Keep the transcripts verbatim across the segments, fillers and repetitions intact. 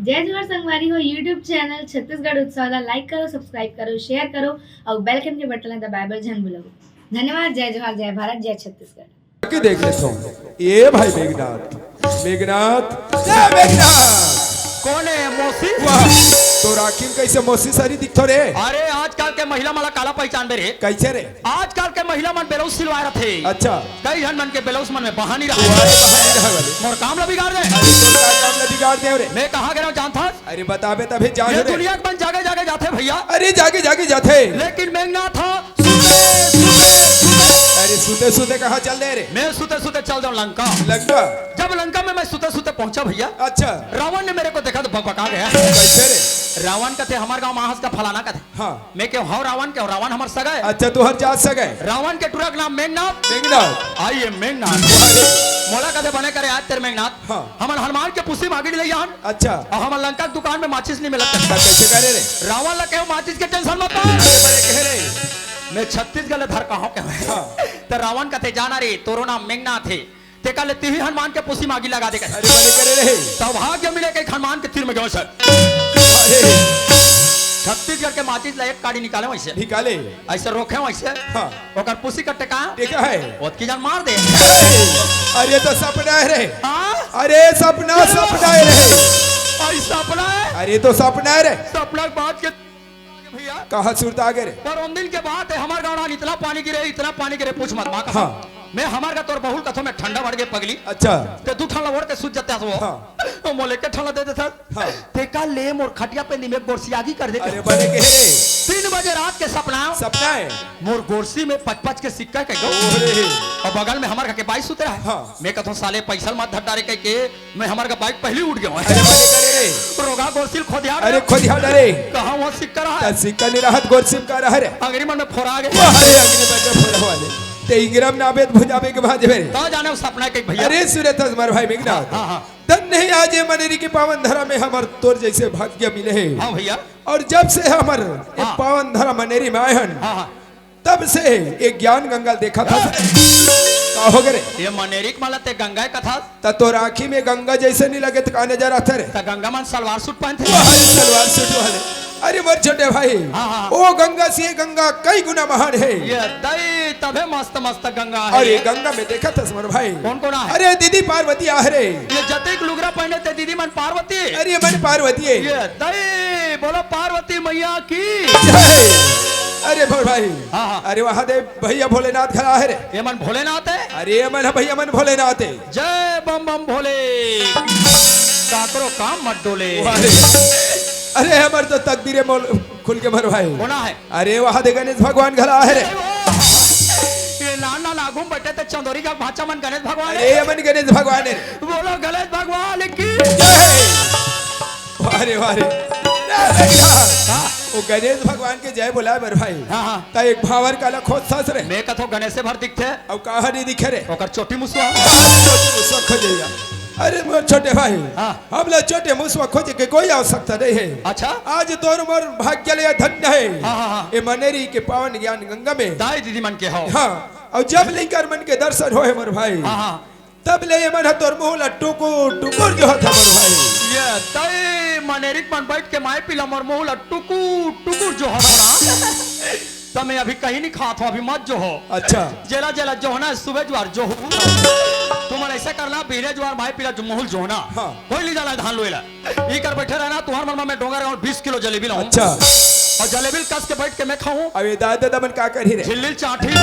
जय जोहार संगवारी हो, YouTube चैनल छत्तीसगढ़ उत्सव ला like करो, subscribe करो, share करो अउ bell icon के बटन ला दबाए बर झन भूलव। धन्यवाद। जय जोहार, जय भारत, जय छत्तीसगढ़। के देख लेथव। ए भाई मेघनाथ, मेघनाथ, ए मेघनाथ। कोन हे मौसी? वाह, तोर आँखी म कइसे मौसी सरी दिखथव रे? अरे, आजकल के महिला मन ला काला पहिचानबे रे? कइसे रे? आजकल के महिला मन ब्लाउज सिलवाए रथे। अच्छा। कई झन मन के ब्लाउज मन में बहानी रहा। अरे, बहानी रहा वाले। मोर काम ला बिगाड़ दे। अरे, तोर का काम ला बिगाड़ दे रे? मैं कहाँ गे रहेंव जानथस? अरे, बताबे तभे जान ये रे। दुनिया के मन जागे जागे जाथे भैया। अरे, जागे जागे जाथे। लेकिन मेघनाथ ह सुते, सुते, सुते। अरे, सुते सुते कहाँ चल दे रे? मैं सुते सुते चल देंव लंका। लंका? जब लंका में मैं सुते सुते पहुंचा भैया, अच्छा। रावण ने मेरे को देखा तो बकबका गया। कइसे रे? रावण कथे, हमर गांव म आहस का फलाना कथे। हाँ। मैं कहेंव, हव रावण के, रावण हमर सगा हे। अच्छा, तुंहर जात सगा हे। रावण के टुरा के नाम मेघनाथ। मेघनाथ। आइए मेघनाथ। अरे। मोला कथे, बने करे आज तेरे मेघनाथ। हाँ। हमन हनुमान के पुछी म आगी ले जान। अच्छा। अउ हमर लंका के दुकान में माचिस नइ मिलत। त कइसे करे रे? रावण ला कहेंव माचिस के tension मत ले। अरे, बने कहे रे। मैं छत्तीसगढ़ ले धर कहां के हंव। हाँ। त रावण कथे, जाना रे, तोरो नाम मेघनाथ हे। तेकर ले तिही हनुमान के पुछी म आगी लगा दे कहे। अरे, बने करे रे। सौभाग्य मिले कहिके हनुमान के तीर में गेंव सर। अरे। छत्तीसगढ़ के माचिस ला एक काड़ी निकालेंव अइसे। निकाले। अइसे रोकेंव अइसे। हाँ। ओकर पुछी करा टेकांव। टेकांव। ओतकी जान मार दे। अरे, तो सपना हे रे। हाँ? अरे, सपना, सपना हे रे। अरे, सपना हे? अरे, तो सपना हे रे। सपना के बाद के भैया। कहाँ सुरता आगे रे? पर उन दिन के बात हे, हमर गांव डाहर इतना पानी गिरे, इतना पानी गिरे, पूछ मत। माँ कसम। हाँ। मैं हमर गा तोर बहू ल कथों, मैं ठंडा बढ़ गे पगली। अच्छा। ते दू ठन ला ओढ़ के सुत जाते हस वो। हाँ। मोला एक ठन ला दे देथस। हाँ। तेकर ले मोर खटिया पे नीमे गोरसी आगी कर दे। अरे बने कहे रे। तीन बजे रात के सपना। सपना हे। मोर गोरसी में पच पच के सिक्का कहिके। अरे। अउ बगल में हमर घर के बाई सुते रहे। हाँ। मैं कथों साले पइसा ल मत धर डारे कहिके मैं हमर घर बाई पहिली उठ गेंव। अरे बने करे रे। रोगहा गोरसी ल खोदिया अरे डारे। खोदिया डारे। कहाँ वो सिक्का रहा? त सिक्का नइ रहत गोरसी म का रहा रे? अंगरी मन में फोरा गे। अरे अंगरी मन में फोरा वाले। ते इंगरा म नाबे त भुजाबे के भांजबे रे। त जाने वो सपना कहिके भैया। अरे सुरत हस मोर भाई मेघनाथ। हाँ, हाँ। धन्य हे आज ये मनेरी के पावन धरा में हमर तोर जइसे भाग्य मिले हे। हाँ भैया। अउ जब से हमर ये हाँ। पावन धरा मनेरी में आए हन, हाँ, हाँ। तब से ये ज्ञान गंगा ल देखत हंव। का होगे रे? ये मनेरी के मन ला ते गंगा कथस? त तोर आँखी में गंगा जइसे नइ लगे त का नजर आथे रे? त गंगा मन सलवार सूट पहनथे। वाह रे, सलवार सूट वाले। अरे मोर छोटे भाई, हाँ, हाँ। ओ गंगा से ये गंगा कई गुना महान हे। ये दई तभे मस्त मस्त गंगा हे। अरे गंगा में देखत हस मोर भाई। कोन कोन आहे? अरे दीदी पार्वती आहे रे। ये जतेक लुगरा पहने ते दीदी मन पार्वती। अरे मन पार्वती हे। ये दई बोलो पार्वती मैया की। जय। अरे मोर भाई। हाँ, हाँ। अरे वहाँ दे भैया भोलेनाथ खड़ा हे रे। ये मन भोलेनाथ हे? अरे ये मन हे भैया मन भोलेनाथ हे। जय बम बम भोले। काकरो काम मत डोले। वाह रे। अरे हमर तो तकदीरे मोल खुल गे मोर भाई। कोन आहे? अरे वहाँ दे गणेश भगवान खड़ा हे रे। अरे वो, ये नान नान आगू में बइठे ते चंदोरी का भांचा मन गणेश भगवान अरे हे। ये मन गणेश भगवान हे रे। बोलो गणेश भगवान की। जय। वाह रे, वाह रे। रे बेटा, हाँ। वो गणेश भगवान के जय बोलाए बर भाई। हाँ, हाँ। त एक भांवर काला खोजथस रे। मैं कथों गणेश भर दिखथे। अउ कहाँ नइ दिखे रे? ओकर चोटी मुसवा। चोटी मुसवा खोजे या। अरे मोर छोटे भाई, हाँ। हमला चोटी मुसवा खोजे के कोई आवश्यकता नइ हे। अच्छा। आज तोर मोर भाग्य ले धन्य हे। हाँ, हाँ, हाँ। ये मनेरी के पावन ज्ञान गंगा में। दाई दीदी मन के हो। हाँ। अउ जब लइका मन के दर्शन होहे मोर भाई। हाँ, हाँ। तब ले ये मन ह तोर मुंह ला टुकुर टुकुर जोहत हे मोर भाई। ये तई मनेरिक मन बइठ के माई पीला मोर मुंह ला टुकुर टुकुर जोहत हे ना। त मैं अभी कहीं नइ खात हंव, अभी मत जोहो। अच्छा। जेला जेला जोहना हे सुबह जुआर जोहू। तुमन अइसे करना, बिहने जुआर माई पीला जो मुंह ल जोहना। हाँ। कोई नइ जाना हे धान लुए ला। इकर बइठे रहना, तुंहर मन म मैं डोंगा रहूं, बीस किलो जलेबी लाहूं। अच्छा। अउ जलेबी ल कस के बइठ के मैं खाहूं। अब ये दाई ददा मन का करही रे? झिल्ली ल चाटही।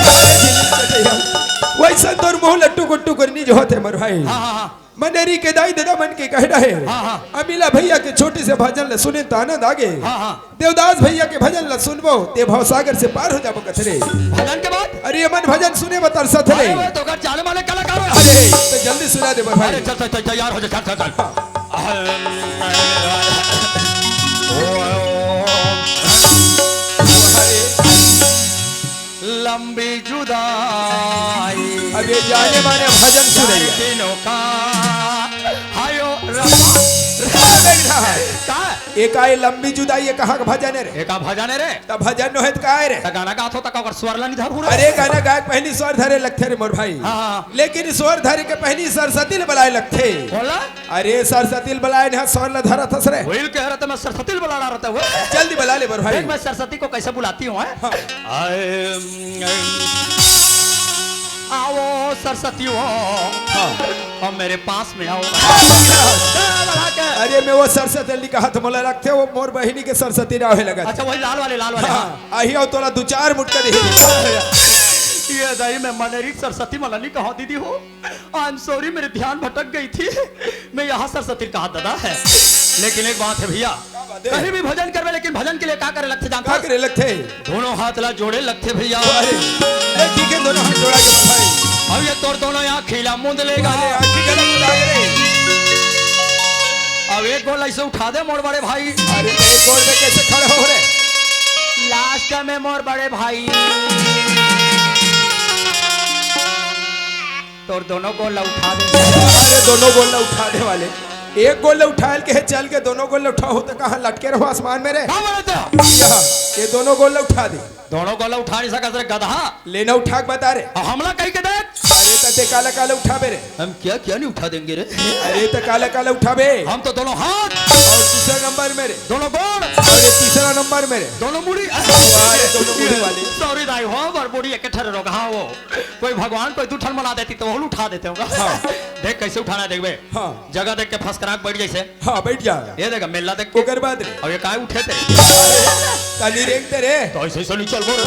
वइसन तोर मुंह ल टुकुर टुकुर नइ जोहत हे मोर भाई। हाँ, हाँ, हाँ। मनेरी के दाई ददा मन के कहना हे। हाँ, हाँ। अमिला भैया के छोटे से भजन ल सुनेन त आनंद आगे। हाँ, हाँ। देवदास भैया के भजन ल सुनबो, ते भवसागर से पार हो जाबो कथे रे। भजन के बाद? अरे, ये मन भजन सुने बर तरसत हे रे। अरे, वो तो कर जाने वाले कलाकार हो। अरे, त जल्दी सुना दे मोर भाई। अरे, चल, चल, चल, तैयार हो जा, चल, चल, चल। लंबी जुदाई। अब ये जाने माने भजन सुनइया। दिनों का हायो रमा। का? ये का, ये लंबी जुदाई, ये कहाँ का भजन हे रे? ये का भजन हे रे? त भजन नोहे त का हे रे? त गाना गात हो त का ओकर स्वर ला नइ धरहू रे? अरे गाना गाय के पहिली स्वर धरे लगथे रे मोर भाई। हाँ, हाँ। लेकिन स्वर धरे के पहिली सरस्वती ल बलाए लगथे। बोला? अरे सरस्वती ल बलाए न, सर ल धरत हस रे। वही कह रहा था, मैं सरस्वती ल बला रहा था वो। जल्दी बला ले बर भाई। देख, मैं सरस्वती को कैसे बुलाती हूँ, हैं? हाँ। आए, आओ सरस्वती हो, हाँ। और मेरे पास में आओ। अरे मैं वो सरस्वती नहीं कहा था, मोला लगथे वो मोर बहिनी के सरस्वती राव हे लगत। अच्छा, वही लाल वाले, लाल वाले, हाँ। हाँ। आही अउ तोला दू चार मुटका दे। ये दाई, मैं मनरी सरस्वती मला नहीं कहा दीदी हो। I'm sorry, मेरे ध्यान भटक गई थी। मैं यहाँ सरस्वती कहा दादा है। लेकिन एक बात है भैया, का बात है? कहीं भी भजन करवे, लेकिन भजन के लिए का करे लगथे जानता? का करे लगथे? दोनों हाथ ला जोड़े लगथे भैया। अरे, ये ठीक है, दोनों हाथ जोड़ा के बधाई। अब ये तोर दोनों आँखी ला मूंद लेगा। अरे, आँखी गलत लगा रे। अब एक गोड़ ऐसे उठा दे मोर बड़े भाई। अरे, एक गोड़ में कैसे खड़ा हो रे? लास्ट में मोर बड़े भाई। तोर दोनों गोड़ ला उठा दे। अरे दोनों गोड़ ला उठा दे वाले। एक गोड़ ला उठाए के हे चल के, दोनों गोड़ ला उठाहूं त कहां लटके रहूं आसमान में रे? का बोलत हो? ये दोनों गोड़ ला उठा दे। दोनों गोड़ ला उठा नहीं सकत रे गधा। ले ना उठा के बता रे। अब हमला कही के देख। अरे त ते काला काला उठाबे रे? हम क्या क्या नहीं उठा देंगे रे। अरे त काला काला उठाबे? हम तो दोनों हाथ। और दूसरा नंबर में रे? दोनों गोड़। अरे तीसरा नंबर में रे? दोनों मुड़ी। अरे दोनों मुड़ी वाले। सॉरी दाई हो, मोर मुड़ी एक ठर रोग। हाँ वो कोई भगवान कोई दू ठन मला देती त ओहू ल उठा देते होगा। हाँ। देख कैसे उठाना हे, देखबे। हाँ। जगह देख के फसकरा के बैठ जैसे। हाँ, बैठ जा। ये देखा मेला देख के। ओकर बाद रे। अब ये काय उठे थे? तनी रेंग ते रे। तो ऐसे ऐसे नहीं चल बोल।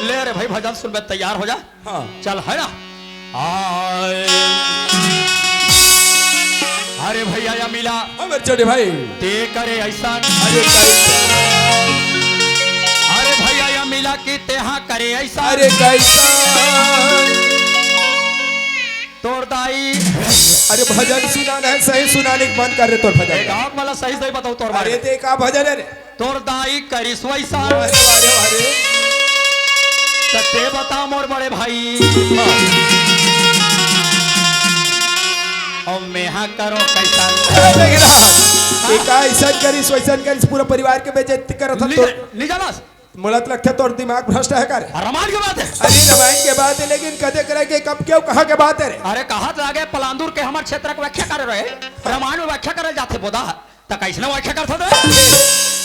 ले रे भाई, भजन सुनबे, तैयार हो जा। हाँ। चल है ना। आए। अरे भैया या मिला। हमर छोटे भाई। ते करे ऐसा। अरे कैसा। अरे भैया या मिला कि तेहा करे ऐसा। अरे कैसा। तोर दाई। अरे भजन सुनाना है, सही सुनाने के मन कर रे तोर भजन। ए, गाँव वाला सही सही बताओ तोर अरे बारे। ते का भजन है रे? तोर दाई करिस वैसा। अरे, अरे, अरे। त ते बता मोर बड़े भाई। हाँ। और मेहा करो कैसा। ए, देख ना। हाँ। एक ऐसा करिस, वैसा करिस, पूरा परिवार के बेइज्जती करत हन ली तोर। ली जालस। मोला तो लगथे तोर दिमाग भ्रष्ट है का रे? रामायण के बात है। अरे रामायण के बात है, लेकिन कदे करे के कब क्यों कहाँ के बात है रे? अरे कहा तो आगे पलांदूर के हमर क्षेत्र के व्याख्या करे रहे। रामायण में व्याख्या करे जाथे बोदा। त कैसने व्याख्या करथो ते?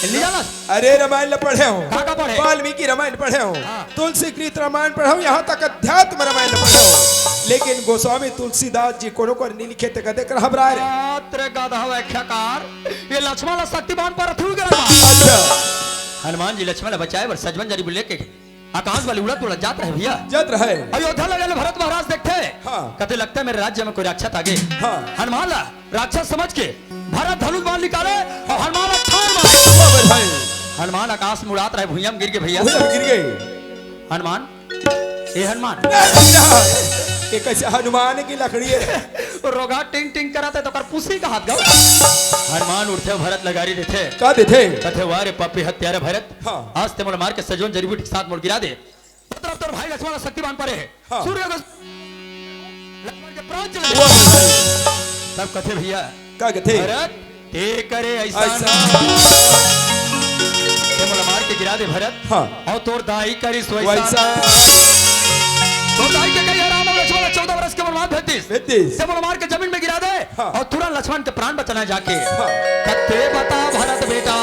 ली जालस। अरे रामायण ल पढ़े हूँ। का का पढ़े? वाल्मीकि रामायण पढ़े हूँ। हाँ। तुलसीकृत रामायण पढ़े हूँ, यहाँ तक अध्यात्म रामायण ल पढ़े हूँ। लेकिन गोस्वामी तुलसीदास जी कोनो कर नहीं लिखे ते कदे कर घबराए रे। मात्र गधा व्याख्याकार, ये लक्ष्मण ला शक्तिमान पर अथुल कर। अच्छा। हनुमान जी लक्ष्मण ला बचाए बर सजवन जरी लेके आकाश वाले उड़त उड़त जात रहे भैया। जात रहे। अयोध्या लगे ले भरत महाराज देखते। हाँ। कहते लगता है मेरे राज्य में कोई राक्षस आ गए। हाँ। हनुमान ला राक्षस समझ के भरत धनुष बाण निकाले और हनुमान ठार मारे। वाह बे भाई। हनुमान आकाश में उड़ात रहे, भुइयां में गिर गए भैया। भुइयां में गिर गए। हनुमान, ए हनुमान। ये कैसे हनुमान की लकड़ी है? रोगा टिंग टिंग करत हे त ओकर पुसी का हाथ गवा। हनुमान उठथे, भरत ल गारी देथे। का देथे? कथे, "वाह रे पापी हत्यारा भरत, हाँ। आज ते मोला मार के सजवन जड़ी बूटी के साथ मोला गिरा दे। मतलब तोर भाई लक्ष्मण शक्तिमान परे हे।" हाँ। सूर्य को लक्ष्मण के प्राण चले। वाह। तब कथे, "भैया, का कथे? भरत, ते करे ऐसा ऐसा। ते मोला मार के गिरा दे भरत।" हाँ। और तोर दाई करिस वैसा। वैसा। तोर दाई के कही, "राम और लक्ष्मण चौदह वर्ष के वनवास भेज दिस। भेज दिस। ते मोला मार के जमीन में गिरा दे।" हाँ। और तुरंत लक्ष्मण के प्राण बचाना जाके। हाँ। त ते बता भरत बेटा।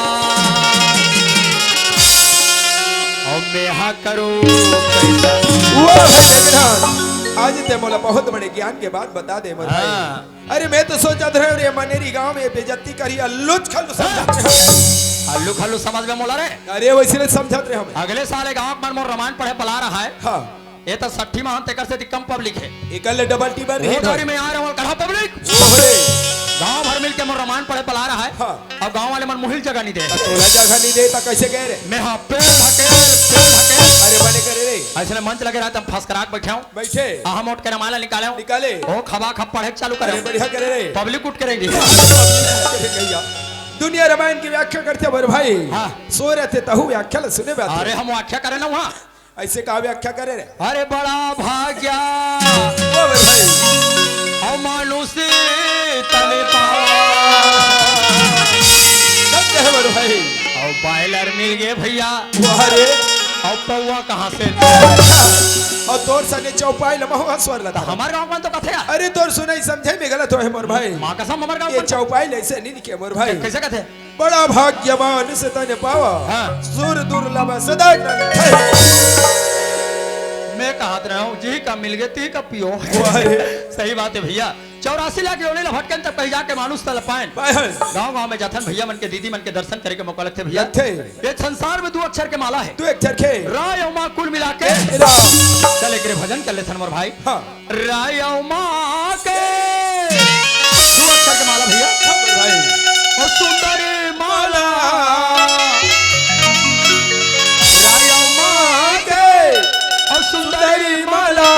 और मेहा करो कैसा। वाह भाई जगन्नाथ, आज ते मोला बहुत बड़े ज्ञान के बात बता दे मोर भाई। हाँ। अरे मैं तो सोचत रहे रे मनेरी गांव में बेइज्जती करी, अल्लूच खल्लू समझत रहे। अल्लू खल्लू समझ में मोला रे। अरे वैसे नहीं समझत रहे हम। अगले साल एक गांव मन मोर रामायण पढ़े बला रहा है। हाँ। ये तो सट्ठी महान तेकर से कम पब्लिक है। एकर ले डबल टीबर वो नहीं दारी में आ रहा हूँ, कढ़ा पब्लिक। ओहो रे। गांव भर मिलके मोर रामायण पढ़े बला रहा है। हाँ। अब गांव वाले मन मुहिल जगह नहीं दे। त तोला जगह नहीं दे, त कैसे गए रे? मैं हाँ, पेड़ हकेल, पेड़ हकेल। अरे बने करे रे। ऐसे मंच लगे रहा, तब फसकराक बैठे हूँ। बैठे। हाँ, हम उठ के रामायण निकाले हूँ। निकाले। ओ खबा खब पढ़े चालू करे। अरे बढ़िया करे रे। पब्लिक उठ के रहेंगे। दुनिया रामायण की व्याख्या करते हो, अरे भाई। हाँ। सो रहे थे, तहु व्याख्या ल सुने बात। अरे हम व्याख्या करे ना वहाँ। ऐसे का व्याख्या करे रे? अरे बड़ा भाग्या। ओ बड़े भाई। और मानुष तन पावा। सत्य है बड़े भाई। और बॉयलर मिल गए भैया। वाह रे। अउ पौवा कहाँ से? अउ तोर सने चौपाई ल महूँ स्वर ल धरँव। हमर गाँव मन तो कथे यार। अरे तोर सुनई समझई में गलत होहे मोर भाई। माँ कसम हमर गाँव ये मन चौपाई ल अइसे नइ लिखे मोर भाई। कइसे कथे? बड़ा भाग्यवान से तन पावा, हाँ। सुर दुर्लभ सदा ग्रंथ। मैं कहत रहूँ, जी का मिल गए, ती का पियो। वाह रे। सही बात हे भइया। चौरासी लाख योनि ल भटकन तब कहीं जाके मानुष तन पाएन। पाएन। गाँव-गाँव में जाथन भइया मन के, दीदी मन के दर्शन करे के मौका लगथे भइया। लगथे। ये संसार में दू अक्षर के माला हे। दू अक्षर के। रा अउ मा कुल मिला के। ए, रा। चल एक रे भजन कर लेथन मोर भाई। हाँ। रा अउ मा के। दू अक्षर के माला भइया। हाँ, भाई। अउ सुंदरी माला। रा अउ मा के। अउ सुंदरी माला।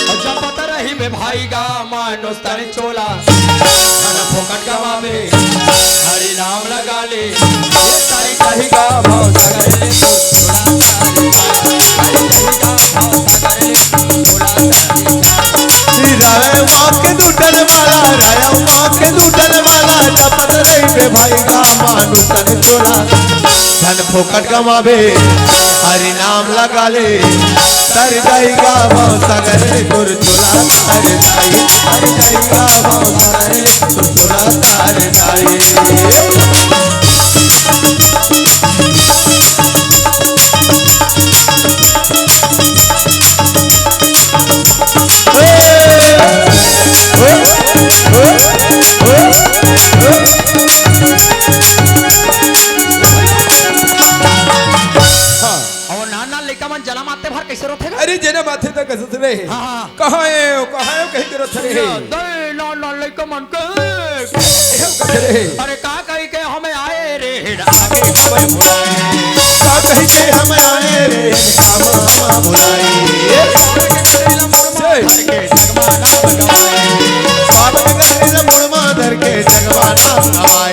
अउ जपत रहिबे भाई गा मानुष तन चोला। धन फोकट गवाबे, हरि नाम लगा ले। ये तारी कही गा भाव सगरे। रा अउ मा के दू ठन माला, रा अउ मा के दू ठन माला, जपत रहिबे भाई गा मानुष तन चोला। धन फोकट गवाबे, हरि नाम लगा ले। तर जाई गा भाव सगरे तोर चोला, तर जाई, तर जाई गा भाव सगरे तोर चोला, तर जाई। हाँ। अउ नान नान लइका मन जनम आते भर कइसे रोथे गा? अरे जनम आथे त कइसे रे? हाँ, हाँ। कहाँ हे, कहाँ हे कहि के रोथे रे? दे नान नान लइका मन के। एहो कइसे रे? अरे का कहि के हम आए रे, आगे खबर बुलाए। का कहि के हम आए रे, काम हम बुलाए। जय। धर के जगमा नाम गवाए। बाबा के गले ल मुड़मा धर के जगमा नाम गवाए।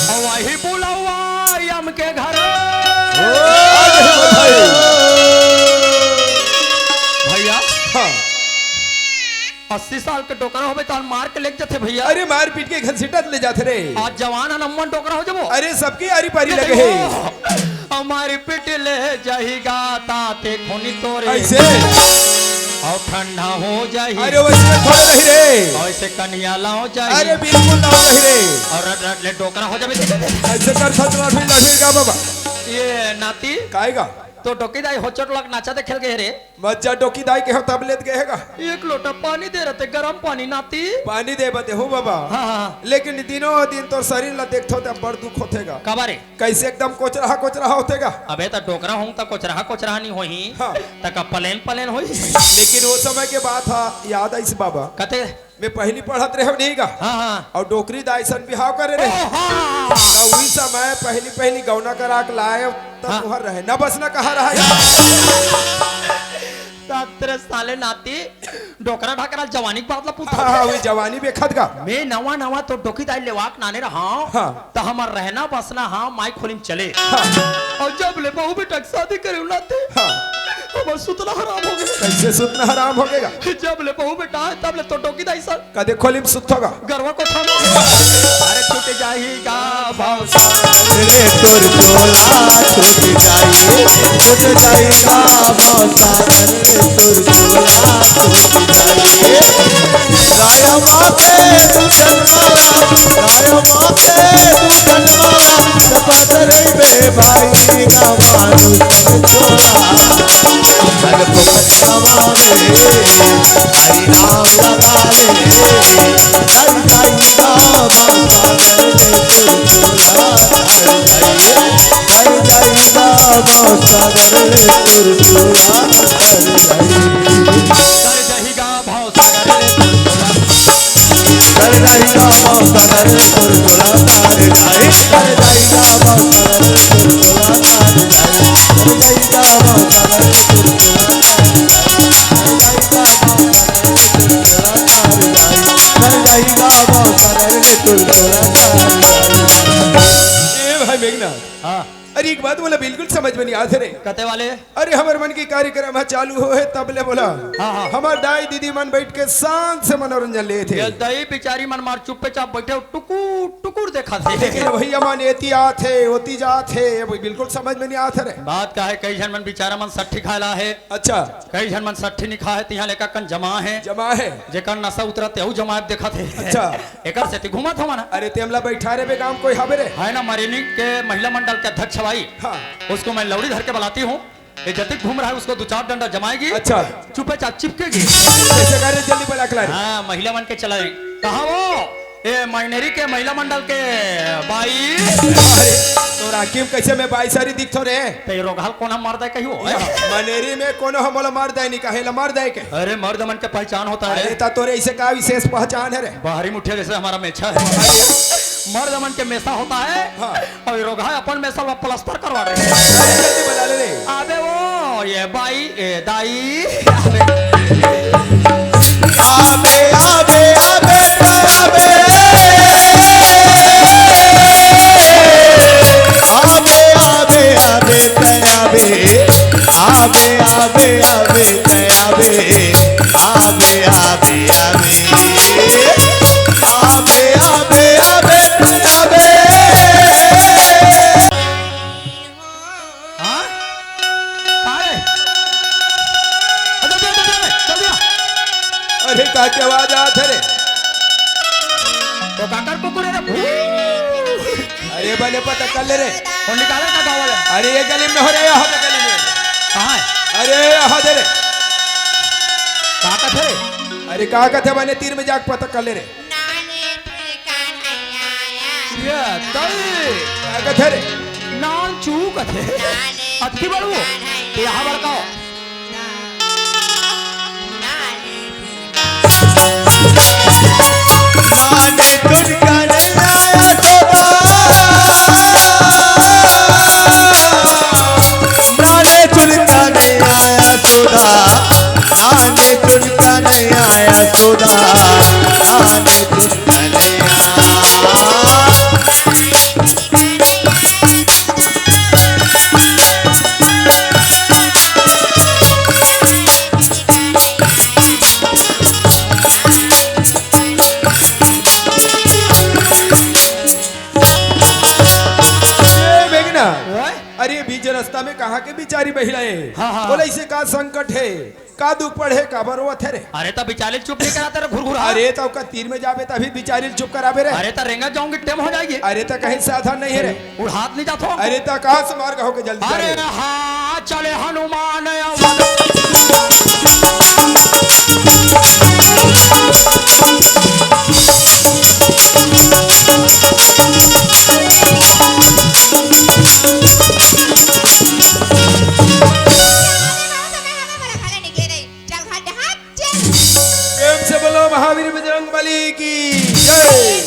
अउ वही बुलवा यम के घर। ओ, भैया। हाँ। अस्सी साल के डोकरा होबे त मार के लेग जथे भैया। अरे मार पीट के घसीटत ले जाथे रे। आज जवान हन अम्मन डोकरा हो जबो। अरे सबके आरी पारी लगे हे। हमारी पिट ले जाही गा ताते खूनी तोरे। अइसे। अउ ठंडा हो जाही। अरे वइसे थोड़े रही रे। अउ अइसे कनियाला हो जाही। अरे बिल्कुल ना रही रे। अउ रट रट ले डोकरा हो जाबे। अइसे कर थोड़ा फिर लगी गा बाबा। ये नाती। काय गा? तो डोकी दाई हो चोट लग नाचा देखे ल गे रे। बच्चा डोकी दाई के हो तब लेत गे हे गा। एक लोटा पानी दे रहे थे, गरम पानी नाती। पानी दे बते हो बाबा। हाँ, हाँ। लेकिन दिनों दिन तोर शरीर ला देखथो त बड़ दुख होथे गा। काबर रे? कइसे एकदम कोचरहा कोचरहा होथे गा। अबे त डोकरा हूँ त कोचरहा कोचरहा नइ होही। हाँ। त का पलेन पलेन होही। लेकिन ओ समय के बात ह याद आइस बाबा। कते? मैं पहिली पढ़त रहेंव नहीं गा। हाँ, हाँ। अउ डोकरी दाई सन बिहाव करे रहे। ओ, हाँ। त उही समय पहिली पहिली गौना करा के लाएंव त हाँ। तुहर रहे न बस न कहा रहा। सत्रह साले नाती। डोकरा ढाकरा जवानी के बात ला पूछत। हाँ, हाँ, वही जवानी बेखत गा। मैं नवा नवा तो डोकी दाई लेवाक नाने रहा। हाँ। त हमर रहना बसना हाँ माई खोली म चले। हाँ। अउ जब ले बहू बेटा के शादी करे नाते। हाँ। हमर सुतना हराम हो गे। कइसे सुतना हराम हो गे गा? जब ले बहू बेटा हे तब ले तो डोकी दाई सन। कदे खोली म सुतथो गा? गरवा कोठा में। अरे छूट जाही गा भाव सागर रे तोर चोला छूट जाही, छूट जाही गा भाव सागर रे तोर चोला छूट जाही। राया माँ के तू जन्माला, राया माँ के तू जन्माला, पदर पे भाई गा मानुष चोला। हर फोकट गवावे, हरि नाम लगा ले, हरि जाई बाबा सागर में तुर चोला तर जाई, हरि जाई बाबा सागर में तुर चोला तर जाई। तर जाई गा भाव सागर में तुर चोला। तर जाई गा भाव सागर में तुर चोला तर जाई, तर जाई गा भाव सागर में तुर चोला तर जाई। ए भाई मेघनाथ, हाँ। अरे एक बात बोला, बिल्कुल समझ बनिया थे रे। कते वाले? अरे, हमर मन के कार्यक्रम ह चालू होहे, तब ले बोला। हाँ, हाँ। हमर दाई दीदी मन बैठ के शांत से मनोरंजन लेत हे। ये दाई बिचारी मन मार चुप्पे चाप बैठे हो, टुकुर टुकुर देखा थे। लेकिन भैया मन एती आत हे, ओती जात हे, ये बिल्कुल समझ में नहीं आत हे रे। बात का है, कई झन मन बिचारा मन सट्ठी खाए ला हे। अच्छा। कई झन मन सट्ठी नहीं खाए, तिहा लेकर कन जमा है। जमा है। जेकर नशा उतरा तेहू जमाए देखा थे। अच्छा। एकर सेती घूमत हवं ना। अरे, तेमला बैठा रे बे, गांव कोई हवे रे? है ना, मरेनी के महिला मंडल के अध्यक्ष भाई। हाँ। उसको मैं लौड़ी धर के बुलाती हूँ। ये जतिक घूम रहा है, उसको दो चार डंडा जमाएगी। अच्छा। चुपे चाप चिपकेगी। कैसे करे, जल्दी बुला के ला रे। हाँ, महिला मन के चला रही। कहाँ वो? ए, मायनेरी के महिला मंडल के बाई। अरे, तोर आँखी म कैसे मैं बाई सारी दिखथों रे? ते रोगहा ल कोन ह मर दे कहियो? मनेरी में कोनो ह मोला मर दे नहीं कहे, ला मर दे के। अरे, मर्द मन के पहचान होता है। अरे, ता तोरे इसे का विशेष पहचान है रे? बाहरी मुठिया जैसे हमारा मेछा है। मर्द मन के मेसा होता है। हाँ। अउ रोगहा अपन मेसा ला प्लास्टर करवा रहे हैं। अरे, जल्दी बुला ले रे। अबे वो, ये बाई, ए, दाई। आबे, आबे, आबे, आबे। आबे, आबे, आबे, आबे। आबे, आबे, आबे, आबे। आबे, आबे, आबे। आबे, आबे, आबे, आबे। हाँ? का रे? अरे, जल्दी आ, जल्दी आ, जल्दी आ। अरे, का के आवाज आत हे रे? तो काकर कुकुर है रे? अरे, बने पता कर ले रे। कौन निकाले का गाँव वाला? अरे, ये गली में हो रे, यहाँ पे गली में। कहाँ है? अरे, यहाँ दे रे। का कथे रे? अरे, का कथे बने, तीर में जाके पता कर ले रे। नानी ठिकाना आया। ये तई। का कथे रे? नान चू कथे। नानी अतकी बड़ू। ठिकाना ये यहाँ बड़का हो। आया। नानी ठिकाना। नानी ठिकाना आया तो नानी ठिकाना आया तो नानी ठिकाना आया तो नानी ठिकाना आया। ए, मेघना, ओए? अरे, बीच रास्ता में कहाँ के बिचारी महिला हे? हाँ, हाँ। बोला, इसे का संकट हे? का दुख पड़े हे? काबर रोवत हे रे? अरे, त बिचारी ल चुप नहीं कराते रे, घुरघुरा। अरे, त ओकर तीर में जाबे, तभी बिचारी ल चुप कराबे रे। अरे, त रेंगत जाऊंगी, टेम हो जाएगी। अरे, त कहीं साधन नहीं हे रे। उड़ात नहीं जाथो। अरे, त कहाँ से मार्ग होके जल्दी अरे जाबे? हाँ, चले हनुमान अवध। प्रेम से बोलो महावीर बजरंग बली की जय।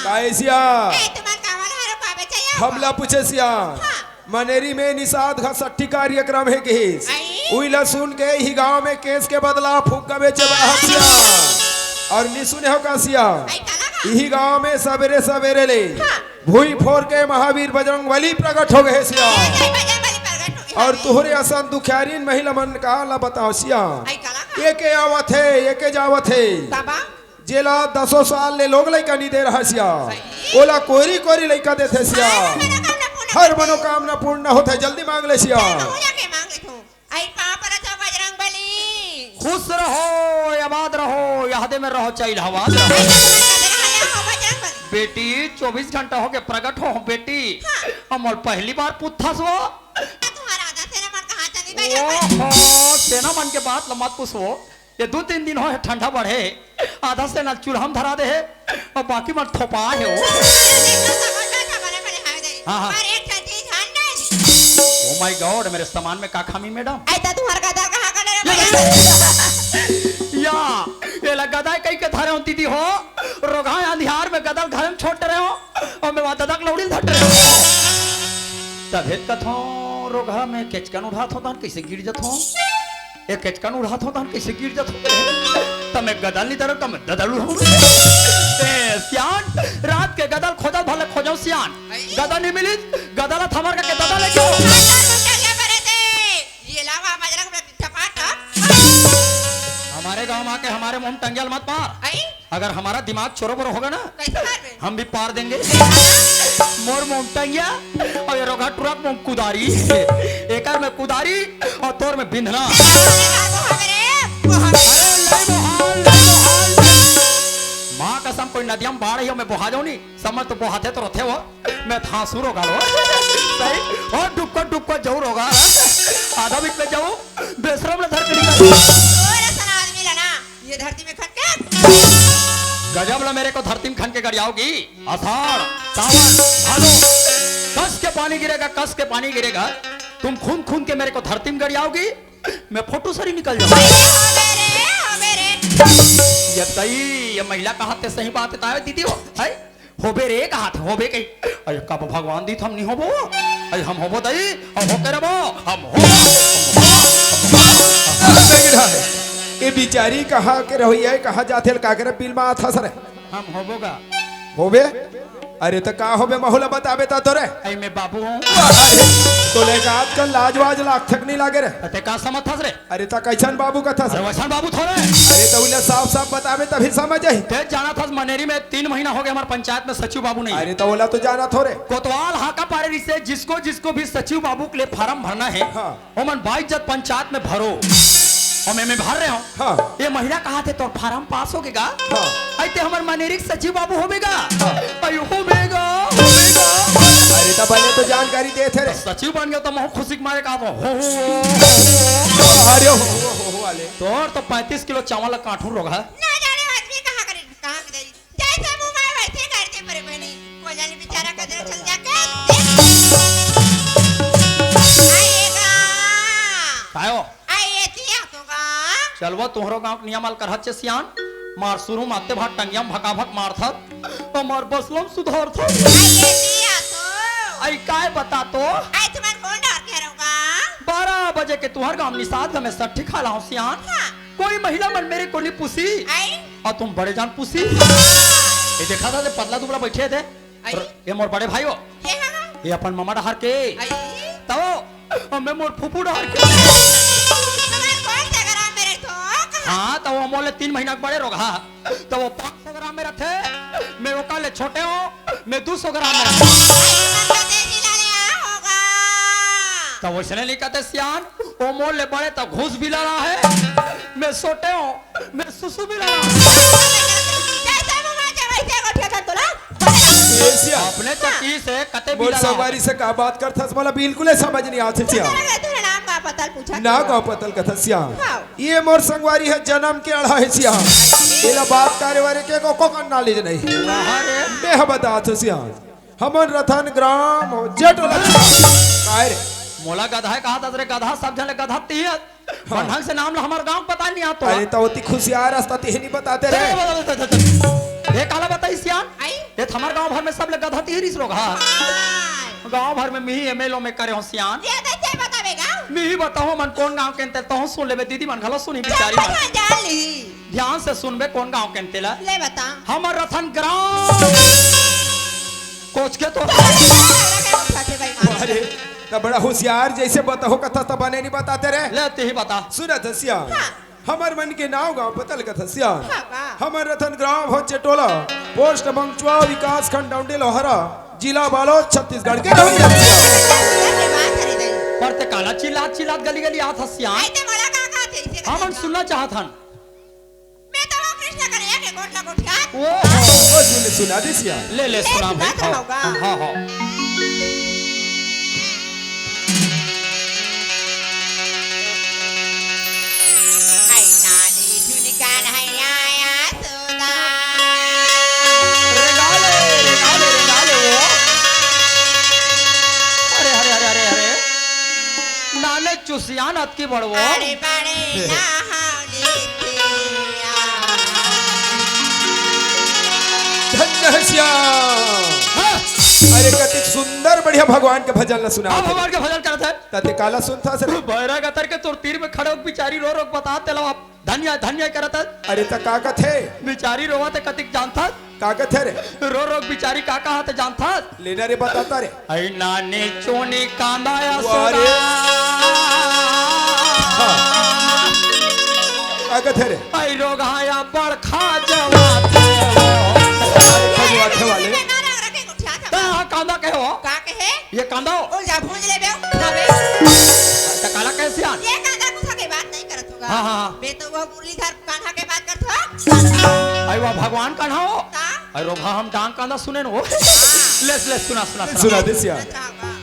का ए सिया? ए, तुमन कावन हरो का बेचैया? हमला पूछे सिया। हाँ। मनेरी में निषाद घा सट्ठी कार्यक्रम हे कहिस। आई? उइला सुन के इही गांव में केस के बदला फुग्गा बेचे बर आए हस सिया। अउ नी सुने हो का सिया? आई, काला का? इही गांव में सबेरे सबेरे ले हाँ। भुई फोर के महावीर बजरंग बली प्रगट हो गे हे सिया। ए, जय बजरंग बली प्रगट हो गे अउ हे। तुहरे असन दुखियारीन महिला मन का ला बताओ सिया। आई, काला का? एके आवत हे, एके जावत हे। बाबा। जेला दसों साल ले लोग लइका नी दे रहा सिया, सही। ओला कोरी कोरी लइका देथे सिया। हर मनोकामना पूर्ण हर मनोकामना पूर्ण होथे, जल्दी मांग ले सिया। चल, कहूँ जाके मांग लेथों। आई पाँव परत हों बजरंग बली। खुश रहो, आबाद रहो, यादे में रहो, चाहे इलाहाबाद रहो। आई पाँव परत हों बजरंग बली। बेटी, चौबीस घंटा हो गे प्रगट हो बेटी। हाँ। अमर पहली बार पुथस वो। तुम्हारा आधा सेना मन कहाँ चली बजरंग बली? ओहो, सेना मन के बात ल मत पूछो। ये दू तीन दिन होय हे, ठंडा बढ़े हे, आधा सेना ल चूल्हा म धरा दे हे, अउ बाकी मन थोपा हे वो। हाँ, हाँ। Oh my God, मेरे सामान में का खामी, मैडम? ऐसा तुम्हारा गदर कहाँ का डरे या, या, ये ला गदाय कहीं के धरे हो दीदी हो, रोगहा अंधियार में गदर घर में छोड़ रहे हो, अउ मैं वहाँ ददक लौड़ी धट रहे हो। तभे कथों रोगहा में केचकन उठात हों, तहन कैसे गिर जथों? ए केचकन उड़ात हो तहन कइसे गिर जात हो? त मैं गदल नहीं धरव, त मैं ददल उड़ाहूं। ए सियान, रात के गदल खोजत भले खोजव सियान, गदल नहीं मिलिस, गदल ला थमर करके ददल लेके आओ। ये लावा मजरक में टपाटप। हमारे गांव में आके हमारे मुंह में टंगिया ल मत मार। अगर हमारा दिमाग चोरो बरो होगा ना, कैसे मारबे? हम भी पार देंगे। मोर मुंह टंगिया अउ ये रोगहा टुरा के मुंह कुदारी। एकर में कुदारी अउ तोर में बिंधना। अरे बाबू, हमें रे, बहुत अरे नहीं बोहाल, नहीं बोहाल। माँ कसम, कोई नदिया में बाढ़ ही हो, मैं बोहा जाऊं नहीं। समझ तो बोहाथे तो रथे हो, मैं थांसू रोगहा लो। सही, और डुबका डुबका जाऊं रोगहा। आधा बीच में जाऊं, बेसरम ले धर के निकल। तोर असन आदमी ला ना ये धरती में खन के। गजब ला मेरे को धरती में खन के गरियाओगी। आषाढ़, सावन, भादो, कस के पानी गिरेगा, कस के पानी गिरेगा। तुम खूंद खूंद के मेरे को धरती में गरियाओगी, मैं फोटो सरी निकल जाऊंगा। अरे होबे रे, होबे रे। ये दई, ये महिला कहाथे सही बात हे, ताय दीदी हो, है? होबे रे कहाथे, होबे कही। अरे कब भगवान दीस त हम नहीं होबो। अरे हम होबो दई, हम होके रबो, हम होबो, हम होबो, हम होबो। ये बिचारी कहाँ के रहोइया हे, कहाँ जाथे ल का करे, बिल मा आथस रे। हम होबो गा। होबे? अरे त का होबे, महू ला बताबे त तोरे। अरे मैं बाबू हूँ। अरे, तोला का आजकल लाज वाज लागथे के नहीं लागे रे? अते का समझथस रे? अरे त कैसन बाबू कथस? अरे वैसन बाबू थोरे। अरे त ओला साफ साफ बताबे तभी समझ आही। ते जानथस मनेरी में तीन महीना होगे हमर पंचायत में सचिव बाबू नहीं हे। अरे त ओला तो जानथों रे। कोतवाल हाका पारे रिहिसे, जिसको जिसको भी सचिव बाबू के लिए फारम भरना हे, हाँ। ओमन बाइज्जत पंचायत में भरो। अउ मैं, मैं भर रहे हूँ। हाँ। ये महिला कहाथे तोर फारम पास होगे गा। हाँ। अइते हमर मनेरी के सचिव बाबू होबे गा। हाँ। अयो होबे गा, होबे गा। अरे त बने तो जानकारी देथे रे। सचिव बन गेंव त महू खुशी के मारे कहाथों, हो, हो, हो, हो। अरे हो, हो, हो, हो, वाले। तोर तो पैंतीस किलो चावल ला काटहूं रोगहा। ना जाने आदमी कहाँ करे, कहाँ के दई। जैसे मुंह में वैसे करके मरे बहनी। को जाने बेचारा कदर चल जाके। आएगा। काय हो? आए एती आथों गा। चलवा तोहरो गांव के नियम ल करहत हे सियान। मार शुरू माते भाग टंगिया में भकाभक मारथस। हमर बसलम सुधारथस। आए एती आथों। आई काय बता तो? आए तुमन कोन डहर के हरव गा? बारह बजे के तुंहर गांव निषाद में सट्ठी खा लाहूं सियान। हाँ। कोई महिला मन मेरे को नहीं पूछी। आई? अउ तुम बड़े जान पूछी। हाँ। ये देखा था, ये पतला दुबला बैठे थे। आई? ये मोर बड़े भाई हो। ये हाँ, हाँ। ये अपन ममा डहर के। आई? तो हमें मोर फूफू डहर के। तुम्हारे कौन सा ग्राम मेरे तो? हाँ, त वो मोले तीन महीना के बड़े रोगहा। त वो पाँच सौ ग्राम में रथे, मैं ओकर ले छोटे हूँ, मैं दू सौ ग्राम में रथों। त वइसने नइ कथे सियान, वो मोर ले बड़े त घूस बिलाला हे, मैं छोटे हूँ, मैं सुसु बिलाला हूँ। जैसे मुंह मांगे वैसे गोठिया कर तोला। ए सियान, अपने चक्की से कते मोर बिलाला हो। संगवारी से का बात करथस, मोला बिल्कुल समझ नइ आथे सियान। तेरा नाम का पता पूछा ना। का पता कथस सियान। हाँ। ये मोर संगवारी हे, जनम के अड़ा हे सियान। एला बात करे वारे के को, को knowledge नहीं। वाह रे। मैं ह बतात हों सियान, हमन रथन ग्राम हो, जेठ लक्षण। काय रे? मोला गधा हे कहाथस रे, गधा सब झन ले गधा तिही हस। हाँ। बन ढंग से नाम ला हमर गांव के पता नइ आत हे। अरे त ओती खुशियार रस्ता तिही नइ बताते रे। चल, चल, चल, चल, चल। ये काला बताइस सियान? आई? ये त हमर गांव भर में सब ले गधा तिही रिहिस रोगहा। हाँ। गांव भर में मिही MLA में करे हों सियान। ये तो ते बताबे गा। मिही बताहूं, मन कोन गांव के अंते तहूं सुन लेबे, दीदी मन घलो सुनही, बिचारी मन। हाँ, जान ली। ध्यान से सुनबे, कोन गांव के अंते ला। ले बता। हमर रथन ग्राम। कोच के तो। अरे, त बड़ा होशियार, जैसे बताहूं कथा त बने नइ बताते रे। ले, तिही बता। सुनत हस सियान। हाँ। हमर मन के नाव गांव पता ल कथस सियान। हाँ, वाह। हमर रथन ग्राम हो चेटोला, पोस्ट मंगचुआ, विकास खंड डौंडी लोहारा, जिला बालोद, छत्तीसगढ़ के रहोइया। अरे बात हरे दई। पर ते काला चिल्लात चिल्लात गली गली आत हस सियान। आई ते मोला का कहाथे, इसे हमन सुनना चाहत हन। मैं तो वो कृष्ण कन्हैया के गोठ ला गोठियात। ओ, ओ, सुन, सुना दे सियान। ले, ले, ले, सुना भाई। सुना हाँ, होगा। हाँ, हाँ। आई नानी झुनका नहीं आया सोदा। रे गाले, रे गाले, रे गाले वो। अरे, अरे, अरे, अरे, अरे। नाने चुसियान अतकी बड़वो। अरे बड़े हे। नहावली थिया। धन्य हे सियान। हाँ। अरे कतिक सुंदर बढ़िया भगवान के भजन ला सुना। हाँ, भगवान के भजन करत हे। तते काला सुनथस रे? भैरा गतर के तोर तीर में खड़े हो बिचारी रो रो बता तेला धन्य धन्य करत हे। अरे त का कथे? बिचारी रोवत हे कतिक जानथस? का कथे रे? रो रो बिचारी का कहा त जानथस? लेना रे बताता रे। आई नानी चूनी कांदा या वाह रे। सोदा। हाँ। का कथे रे? आई रोगहा या बड़खा जवाते हो। अरे खजुआथे वाले। त कांदा कहे हो? का कहे? ये कांदा हो? ओ जा भूंज ले बे, ना बे। त काला कहे सियान? ये कांदा कुछ के बात नहीं करत होगा। हाँ, हाँ, हाँ। बे तो वो मुरलीधर कान्हा के बात करत हो। आई वाह भगवान कान्हा हो। का? अरे रोगहा हम डांग कांदा सुने न हो। ले, ले, सुना, सुना, सुना। सुना दे सिया। अच्छा, वाह।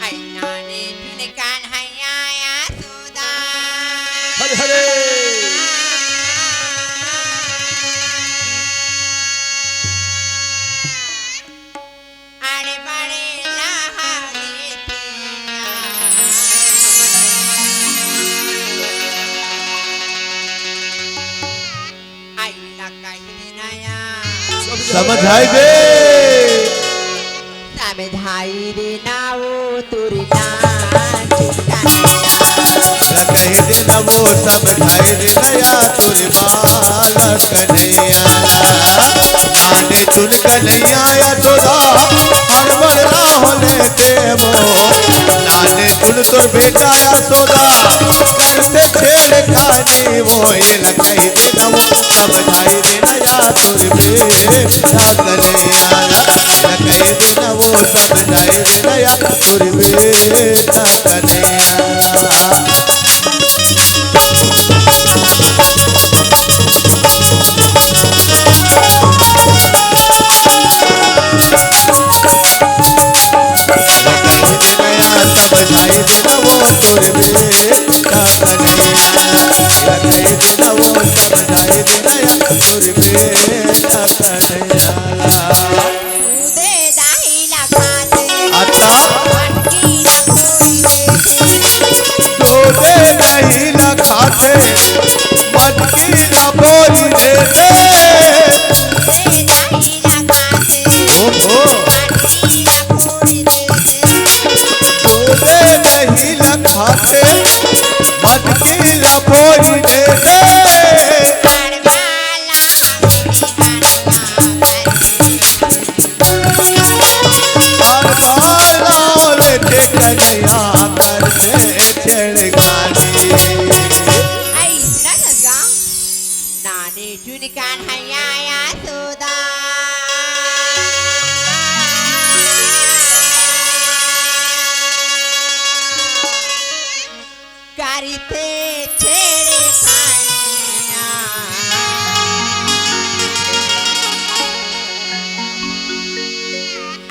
आई नानी चूनी कान्हैया या सोदा। हरे हरे। अरे बड़े लहरी पिया। आई ला कही दे नया। समझाई दे। समझाई दे ना वो तुरी ना चिंता। ला कही दे ना वो समझाई दे नया तुरी बालक नैया। नाने चून कन्हैया यशोदा, हड़बड़ा होले देवो। नाने चून तोर बेटा यशोदा, करथे छेड़खानी वो। ये लकई दे ना वो, समझाई दे ना या तोर बेटा कन्हैया। लकई दे ना वो, समझाई दे ना या तोर बेटा कन्हैया। दूधे दही ला खाथे। अच्छा। मटकी ला फोड़ी देथे। दूधे दही ला खाथे, मटकी ला फोड़ी देथे। दूधे दही ला खाथे। ओहो। मटकी ला फोड़ी देथे। दूधे दही ला खाथे, मटकी ला फोड़ी देथे। अरे सुना छसगा, नाने चुन कान्हैया यशोदा। करथे छेड़खानिया।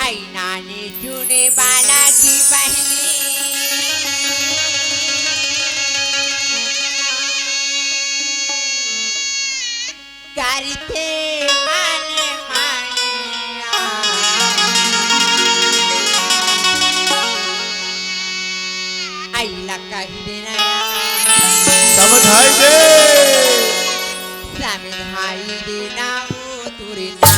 आई नानी चुने बाला की बहिनी। करथे मन मानिया। आई ला कही देना। समझाई दे। समझाई देना वो तुरे ना।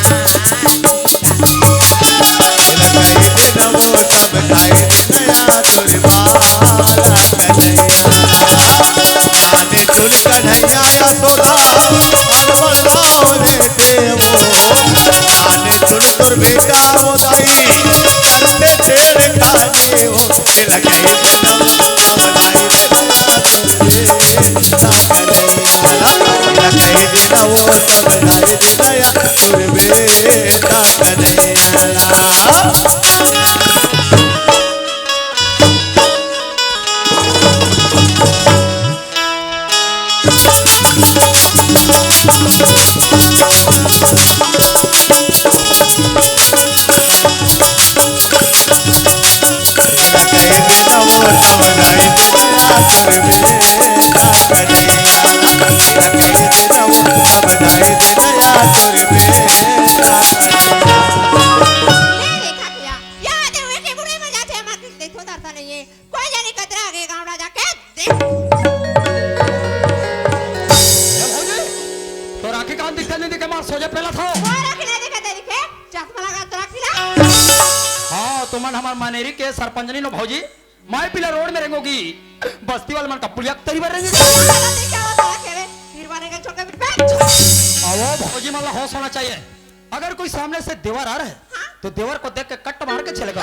मन हमर मानेरी के सरपंचनी नो भौजी, माई पीला रोड में रेंगोगी, बस्ती वाले मन का पुलिया तरी बर रेंगोगी। क्या होता है, क्या होता है, क्या होता है? फिर मानेगा छोड़ के बैठ। आओ भौजी, मतलब होश होना चाहिए। अगर कोई सामने से देवर आ रहा है, हाँ? तो देवर को देख के कट मार के चलेगा।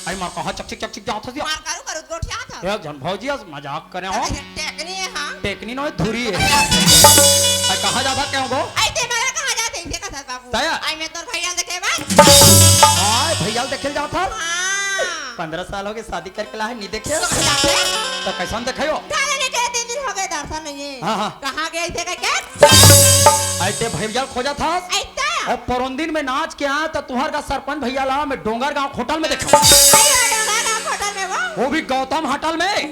अरे मार कहा चकचिक चकचिक जात हस या। मार करू करू गोठिया था। एक झन भौजी अस मजाक करे हो। अरे टेकनी है, हाँ। टेकनी नो धुरी है। अरे कहा जाता क्या हो? आई ते मेरा कहा जाते इनके का सर बाबू। तया? आई मैं तोर भैया देखे बस। आय भैया देखे जात हस? हाँ। पन्द्रह साल हो गए शादी करके ला है, नहीं देखे? तो कैसन देखे हो? ढाले ने के तीन दिन हो गए दर्शन नहीं है। हाँ, हाँ। कहाँ गए थे क्या? ऐसे भैया खोजा था। ऐसा? और परोंदिन में नाच के आया तो तुहर का सरपंच भैया ला मैं डोंगर गांव होटल में देखा। अरे डोंगर गांव होटल में वो? वो भी गौतम होटल में। आई?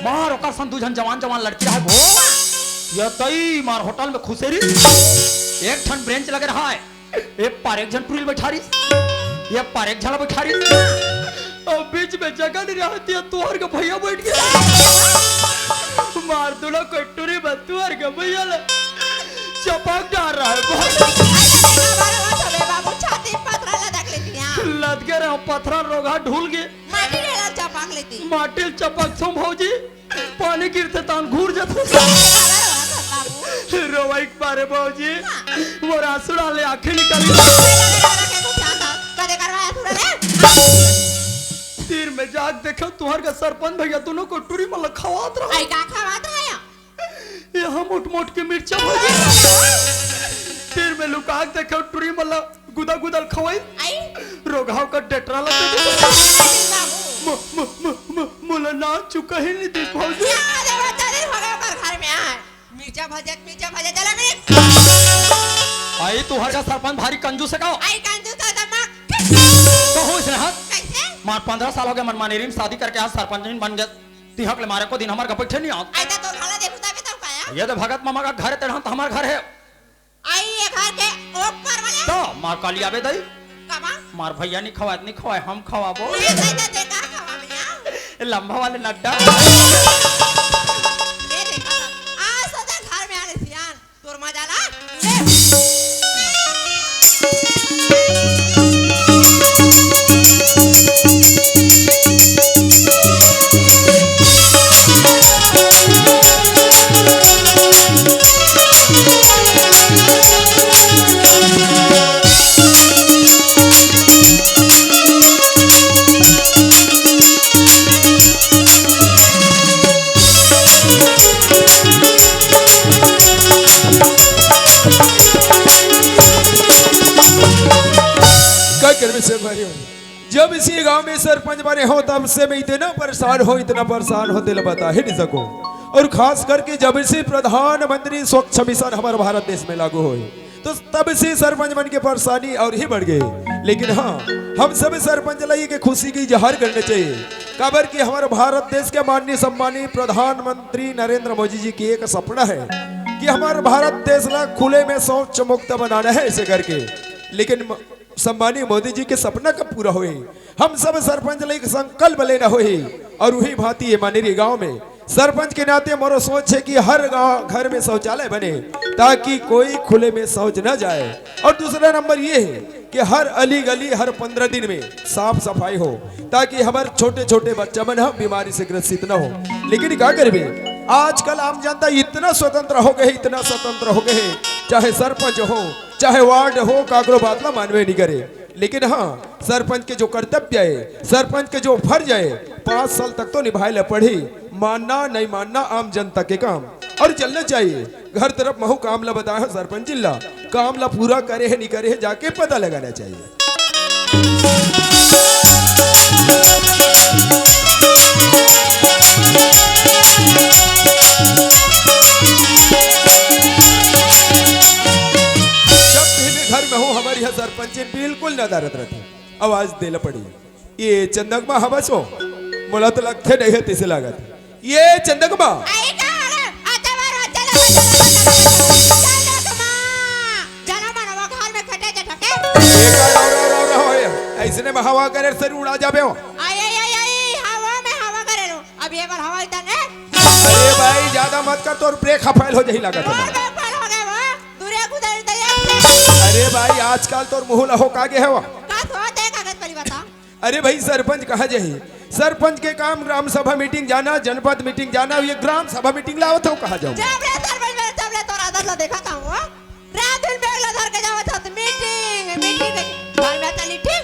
मार ओकर सन दू झन जवान जवान लड़की रहा वो। ये तई मार होटल में खुसेरी। एक ठन ब्रेंच लगे रहा है। ए पार एक झन टुरी ल बैठा रिस, ए पार एक झन ल बैठा रिस। अउ बीच में जगह नहीं रहती है, तुहर के भैया बैठ गया। मार दूनों कोई टुरी में तुहर के भैया ले चपक डार रहा है। बाबू छाती पथरा लदक लेती है। लदके रहो पथरा रोगा ढूल के। माटी ले ला चपक लेती। माटी ल चपक सो भौजी। पानी गिरथे तान घूर जथे। रोवई के मारे भौजी, मोर आंसू डाले आंखें निकल गे। कदे करवाया तू रे? तीर में जाग देखे, तुहर का सरपंच भैया दूनों कोई टुरी मन ल खवात रहा। आई का खवात रहा? यहाँ मोट मोट के मिर्चा भौजी। तीर में लुका के देखे, टुरी मन ल गुदा गुदा ल खवाई। आई? रोगहा ओकर डेटरा ल दे दे। बाबू। मो-, मो-, मो-, मो-, मोला ना चुका ही नहीं दी भौजी। क्या देवा तेरे हो गया ओकर घर में आए? मिर्चा भजत, मिर्चा भजत, चला मेरे। आई तुहर का सरपंच भारी कंजूस है का? आई कंजूस है तो माँ। तो हो इसने हाथ। कैसे? मार पन्द्रह साल हो गए मन मानेरी में शादी करके आज सरपंच बन गए। तिहक ले मारे को दिन हमार का बैठे नहीं आत। आई तो तोर घाला देखू तबे तो काया। ये तो भगत मामा का घर है, तेरा तो हमार घर है। आई ये घर के ऊपर वाले। तो मार काली आबे दई। कमा? मार भैया नहीं खवाए, नहीं खवाए, हम खवाबो। ये दे दे दे का खवा भैया? ए लंबा वाले नड्डा। ये देखा। आ सोचा घर में आने सियान। तोर मजा ला। ले। का करबे से भाई हो? जब इसी गांव में सरपंच बने हो, तब से मैं इतना परेशान हो, इतना परेशान हो, दिल बता ही नहीं सको। और खास करके जब इसी प्रधानमंत्री स्वच्छ मिशन हमारे भारत देश में लागू होए, तो तब से सरपंच मन के परेशानी और ही बढ़ गए। लेकिन हाँ, हम सब सरपंच ला ये के खुशी के इजहार करना चाहिए, काबर कि हमारे भारत देश के माननीय सम्मानित प्रधानमंत्री नरेंद्र मोदी जी की एक सपना है कि हमारे भारत देश ला खुले में शौच मुक्त बनाना है, ऐसे करके। लेकिन म-, सम्मानित मोदी जी के सपना कब पूरा होए? हम सब सरपंच ला एक संकल्प लेना होही। और वही भांति ये मानेरी गांव में सरपंच के नाते मोरो सोच है कि हर गांव, घर में शौचालय बने, ताकि कोई खुले में शौच न जाए। और दूसरा नंबर ये है कि हर अली गली हर पन्द्रह दिन में साफ सफाई हो, ताकि हमारे छोटे छोटे बच्चा मन ह बीमारी से ग्रसित न हो। लेकिन का करबे, आजकल आम जनता इतना स्वतंत्र हो गए, इतना स्वतंत्र हो गए, चाहे सरपंच हो, चाहे वार्ड हो, काकरो बात ला मानबे नहीं करे। लेकिन हाँ, सरपंच के जो कर्तव्य है, सरपंच के जो फर्ज है, पाँच साल तक तो निभाए ला पड़ही। मानना नहीं मानना आम जनता के काम, और चलना चाहिए। घर तरफ महू काम ला बताए हो सरपंच जी ला, काम ला पूरा करे है नहीं करे है, जाके पता लगाना चाहिए। जब भी मैं घर में हूँ, हमारी यहाँ सरपंच बिल्कुल नदारद रहती, आवाज देला पड़ी। ये चंदकमा हवस हो, मोला तो लगथे नहीं है, तैसे लागत। ये चंदकमा। आई का हरे? अच्छा बार, अच्छा लगा, चंदकमा। जना मनवा घर में खटे जे ठके। ये का रौ, रौ, रौ, रौ होय? ऐसने में हवा करे सर उड़ा जाबे हो। आई, आई, आई, आई, हवा में हवा करे लो। अब ये बार हवा इधर ने। अरे भाई, ज्यादा मत कर, तोर ब्रेक फेल हो जाही लागत है। और ब्रेक फेल हो गए वो। दूरे कुदारी तैयार थे। अरे भाई, आजकल तोर मुंह ला हो का गे है वो? का सोच है कागज परी बता? अरे भाई, सरपंच कहाँ जाही? सरपंच के काम ग्राम सभा मीटिंग जाना, जनपद मीटिंग जाना, ये ग्राम सभा मीटिंग ला आवत हो, कहाँ जाऊँ? जब ले सरपंच बने, तब ले तोर आदत ला देखत हँव। रात दिन बैग ला धर के जावत हस, मीटिंग, मीटिंग, घर में चली, ठीक?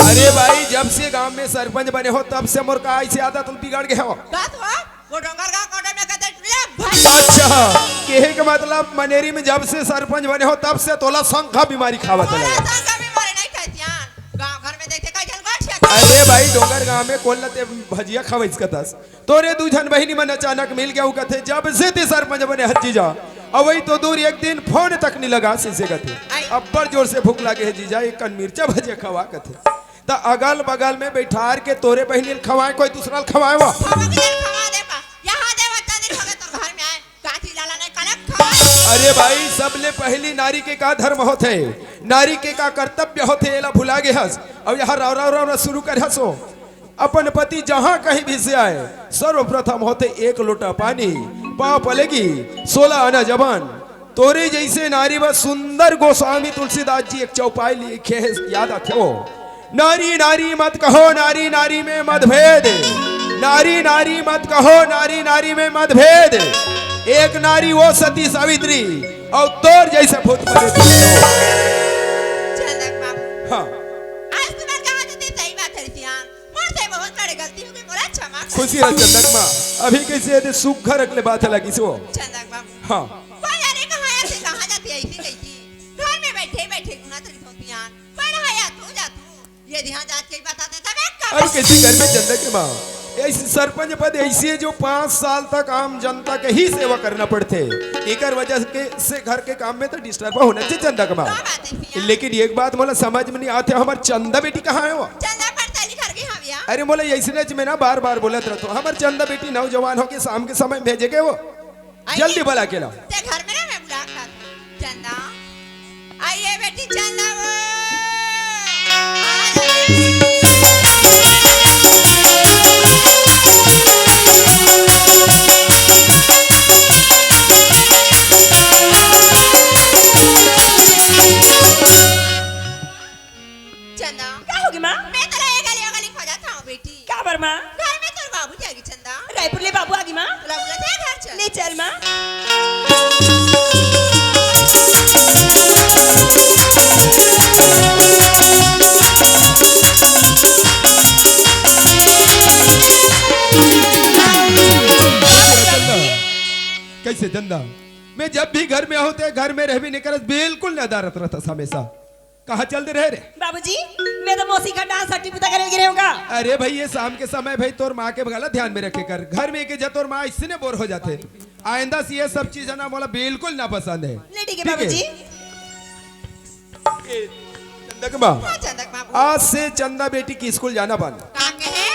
अरे भाई, जब से गांव में सरपंच बने हो, तब से मोर का ऐसी आदत बिगड़ गए हो? बस हो, वो डोंगरगांव कोटे में कहते टुरिया भाई। अच्छा, कहे के मतलब मनेरी में जब से सरपंच बने हो, तब से तोला शंखा बीमारी खावत है। अरे, शंखा बीमारी नहीं खाई सियान। गांव घर में देखते कई जन गठिया। अरे भाई, डोंगरगांव में कोन ला ते भजिया खवाइस कथस? तोरे दू झन बहिनी मन अचानक मिल गया, उ कथे, "जब से ते सरपंच बने हस जीजा, अवई तो दूर एक दिन फोन तक नहीं लगा," सिसे कथे। आई। "अब्बड़ जोर से भूख लागे है जीजा, एक कन मिर्चा भजिया खवा," कथे। त अगल बगल में बैठार के तोरे बहिनी ल खवाए, कोई दूसरा ल खवाए वो? खवा के खवा दे बा। यहाँ दे बच्चा दिन हो गए तोर घर में आए। काची लाला नहीं कलक खा। अरे भाई, सबले पहली नारी के का धर्म होथे, नारी के का कर्तव्य होथे, एला भुला गे हस। अब यहाँ राव राव राव राव शुरू कर हसो। अपन पति जहाँ कहीं भी से आए, सर्वप्रथम होथे एक लोटा पानी, पाँव पलेगी, सोलह आना जबान। तोरे जैसे नारी बर सुंदर गोस्वामी तुलसीदास जी एक चौपाई लिखे हे, याद रखो। नारी नारी मत कहो, नारी नारी में मतभेद। नारी नारी मत कहो, नारी नारी में मतभेद। एक नारी वो सती सावित्री, और तोर जैसे भूत प्रेत। चंदक बाबू। हाँ। आज तुम्हारे कहा जाती सही बात है सियान। मोर से बहुत बड़ी गलती हो गई, मोला क्षमा कर। खुशी रह चंदक माँ, अभी कैसे यदि सुग्घर अगले बात है लगी सो। चंदक बाबू। हाँ। कोई अरे कहाँ ऐसे कहाँ जाती है ऐसी कैसी? घर में बैठे बैठे गुना तरी होती यार। पढ़ा या तू जा तू। ये ध्यान जात के बता दे तब एक अब कब कैसे घर में चंदक माँ? ऐसे सरपंच पद ऐसे है जो पाँच साल तक आम जनता के ही सेवा करना पड़थे। एकर वजह के, से घर के काम में तो डिस्टर्ब होना चाहिए चंदक माँ। का बात है सिया? लेकिन एक बात मोला समझ में नहीं आते, हमार चंदा बेटी कहाँ है वो? चंदा पड़ताली घर के हाँ भैया। अरे मोला ऐसने में ना बार बार बोलत रहतो, हमार चंदा बेटी नौजवान हो के शाम के समय भेजे के वो। आई जल्दी ये बुला के लाओ। ते घर में ना मैं बुला के लाती हूँ। चंदा, आइए बेटी चंदा वो। आ जा बेटी। चंदा। का होगे माँ? मैं तोला ए गली, ओ गली खोजत हँव बेटी। काबर माँ? घर में तोर बाबू जी आगे चंदा। रायपुर ले बाबू आगे माँ? तोला बोलत हे घर चल। ले चल माँ। कैसे चंदा? मैं जब भी घर में आहूँ ते घर में रहबे नहीं करस, बिल्कुल नदारत रहथस हमेशा। कहाँ चल दे रहे रे? बाबूजी, मैं तो मौसी का डांस सर्टिफिकेट करे गिरे होगा। अरे भाई, ये शाम के समय भाई तोर माँ के गला ध्यान में रखे कर। घर में के जा तोर माँ इसने बोर हो जाथे। आइंदा से ये सब चीज है ना मोला बिल्कुल ना पसंद है। ले ठीक है ठीक है। बाबूजी। ए, चंदक माँ। हाँ, चंदक माँ, बोल। आज से चंदा बेटी की स्कूल जाना बंद। का कहे?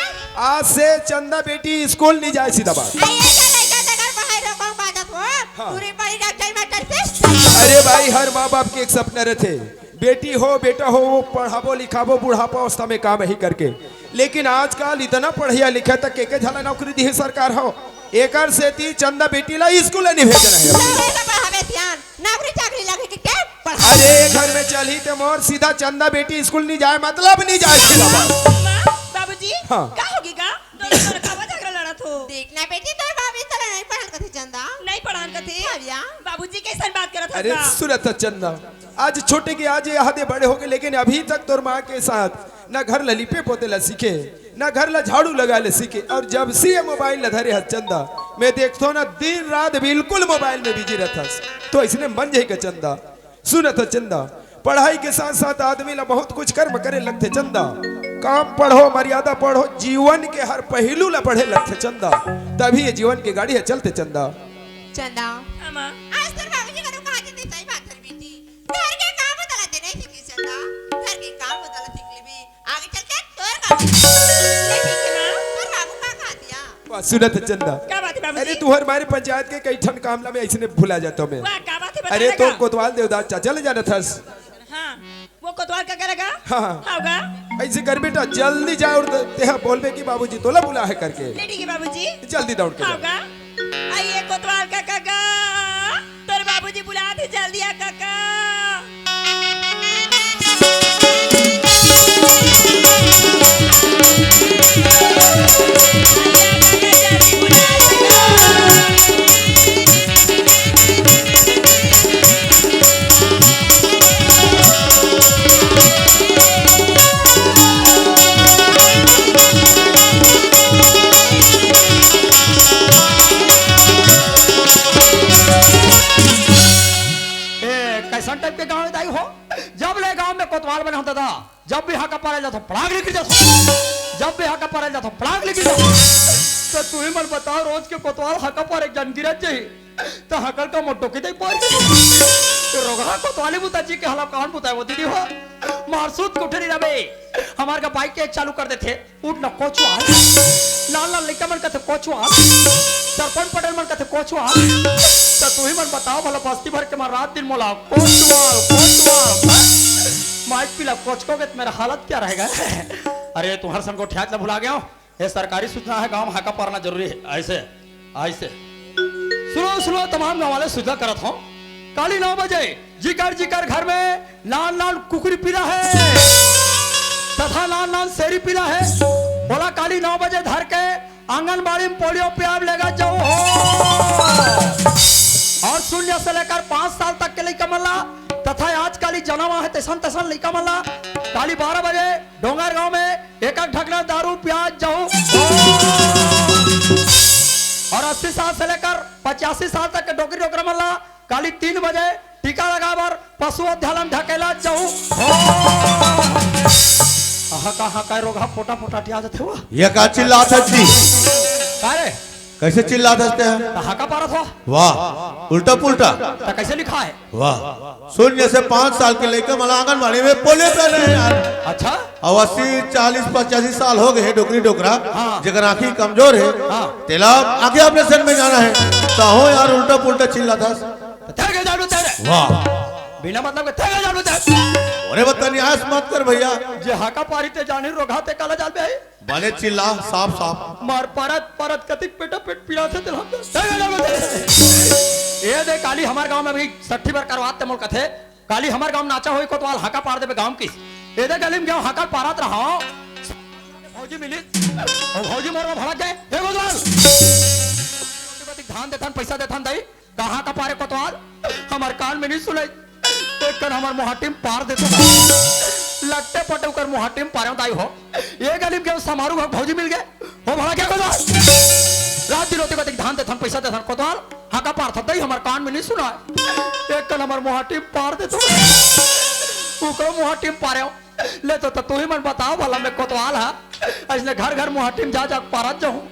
आज से चंदा बेटी स्कूल नहीं जाए, सीधा बात। अरे, ये तो लइका तो घर बाहर रखो, बाजत हो। हाँ। पूरी बड़ी डॉक्टर में टेस्ट। अरे भाई, हर माँ बाप के एक सपना रहथे, बेटी हो, बेटा हो, वो पढ़ाबो, लिखाबो, बुढ़ापा अवस्था में काम ही करके। लेकिन आजकल इतना पढ़िया लिखा तक के, के झला नौकरी दी है सरकार हो। एकर सेती चंदा बेटी ला स्कूल नहीं भेजना है। ला, ला, ला, पढ़ावे ध्यान। नौकरी चाकरी लगे के के पढ़ा। अरे, घर में चलही ते मोर सीधा चंदा बेटी स्कूल नहीं जाए, मतलब नहीं जाए सीधा बात। माँ, बाबूजी, हाँ। का होगे का? दोनों तरफ काबर झगड़ा लड़त हो? देख ना बेटी, तोर बाबू इस तरह नहीं पढ़ान कथे चंदा। नहीं पढ़ान कथे? हाँ भैया। बाबूजी कैसन बात करत अरे, हस का? सुनत हस चंदा, आज छोटे के आज ये हदे बड़े होगे, लेकिन अभी तक तोर माँ के साथ ना घर ला लिपे पोते ला सीखे, ना घर ला झाड़ू लगा ले सीखे। और जब से ये मोबाइल ला धरे हस चंदा, मैं देखथों ना दिन रात बिल्कुल मोबाइल में बिजी रहथस। तो इसने मन जाही का चंदा, सुनत हस चंदा, पढ़ाई के साथ साथ आदमी ला बहुत कुछ कर्म करे लगथे चंदा। काम पढ़ो, मर्यादा पढ़ो, जीवन के हर पहलू ला पढ़े लगथे चंदा, तभी ये जीवन के गाड़ी है चलथे चंदा। चंदा। हाँ, माँ। आज तोर बाबूजी करो कहा जते सही बात कर बेटी। घर के काम बतला ते नहीं सीखी चंदा। घर के काम बतला सीख लेबे। आगे चल के तोर काम। ले ठीक है माँ। तोर बाबू का कहा दिया? वाह, सुनत चंदा। का बात है बाबूजी? अरे, तुहर मारे पंचायत के कई ठन काम ला मैं ऐसने भुला जाता हूँ मैं। वाह, का बात है, अरे, बताना तोर का? कोतवाल देवदास चाचा ले जाना थस। हाँ, वो कोतवाल का करेगा? हाँ, हाँ। हाँ, होगा। ऐसे कर बेटा, जल्दी जा और तेहा बोलबे कि बाबूजी तोला बुला है करके। ले ठीक है बाबूजी। जल्दी दौड़ के हाँ, जा। होगा। आइए कोतवाल का काका। तोर बाबूजी बुलात हे, जल्दी आ काका। बने हो दादा, जब भी हाका पारे जाथो, पड़ाक ले गिर जाथो। जब भी हाका पारे जाथो, पड़ाक ले गिर जाथो। त तुही मन बताव, रोज के कोतवाल हाका पारे एक झन गिरत जाही, त हाका ल का मोटो के दई पार के। त रोगहा कोतवाली बुता जी के हला कान बुताए वो दीदी हो। मारसूत कोठरी रबे, हमार का बाइक के चालू कर देथे। उठ न कोचवाल, लाल लाल लइका मन कथे कोचवाल, सरपंच पटेल मन कथे कोचवाल। त तुही मन बताव भला, बस्ती भर के मन रात दिन मोला कोचवाल, कोचवाल। माइक पीला कोचकोगे त मेरा हालत क्या रहेगा? अरे तुम्हार सन गोठियात ला भुला गया हूँ। ये सरकारी सूचना है, गांव में हाका पारना जरूरी है। ऐसे, ऐसे। सुनो, सुनो, तमाम गांव वाले सूचना करत हूँ। काली नौ बजे जिकर जिकर घर में नान नान कुकरी पीला है तथा नान नान सेरी पीला है, बोला काली नौ बजे धर के आंगनबाड़ी में पोलियो पियाब लेगा जाओ हो। और शून्य से लेकर पाँच साल तक के लइका मन ला तथा आज काली जन्म है तैसन तैसन लइका मन ला काली बारह बजे डोंगर गांव में एक एक ढकना दारू पियाज जाओ। और अस्सी साल से लेकर पचासी साल तक के डोकरी डोकरा मन ला काली तीन बजे टीका लगा बर पशु अध्यालन ढकेला जाऊ। हो। आहा, का, हा, का रोगहा पोटा पोटा टिया जाथे हुआ। ये का चिल्लात हस जी? का रे? कैसे चिल्लात हस ते? त हाका पारत हो। वाह, उल्टा पुल्टा। त कैसे लिखा है? वाह। शून्य से पाँच साल के लइका मन ला आंगनबाड़ी में पोलियो पियाना है यार। अच्छा। अब अस्सी, चालीस, पचासी साल हो गए हे डोकरी डोकरा, हाँ। जेकर आँखी कमजोर है, हाँ। तेला आँखी ऑपरेशन में जाना है, त हो यार उल्टा पुल्टा चिल्लात हस। त तेरे के जानू तेरे। वाह। बिना मतलब के तेरे के जानू तेरे। अरे बता, न्यास मत कर भैया। जे हाका पारी ते जानी रोगहा ते काला जान बे। बने चिल्ला, साफ साफ। मार परत परत कतिक पेटा पेट पीड़ा थे तेला। ए दे काली हमार गांव में भी सट्ठी बार करवात ते मोल कथे। काली हमार गांव नाचा होई कोतवाल हाका पार देबे गांव की। ए दे गली में गयो हाका पारत रहा। भौजी मिली। ओ भौजी मोर में भड़क गए। ए कोतवाल। धान देथन, पैसा देथन दाई। कहाँ का पारे कोतवाल? हमार कान में नहीं सुनाई। एक कन हमार मुहाटी में पार देते। लट्टे पटे उकर मुहाटी में पारे दाई हो। ये गली में गयो समारू घर भौजी मिल गए। हो भला क्या कोतवाल? रात दिन होते कतिक धान देथन, पैसा देथन कोतवाल। हाका पार था दाई हमार कान में नहीं सुना। एक कन हमार मुहाटी में पार देते। उकरो मुहाटी में पारे हो। ले तो, तो तू ही मन बताओ भला मैं कोतवाल हा। ऐसने घर घर मुहाटी में जा जा पारत जाऊं।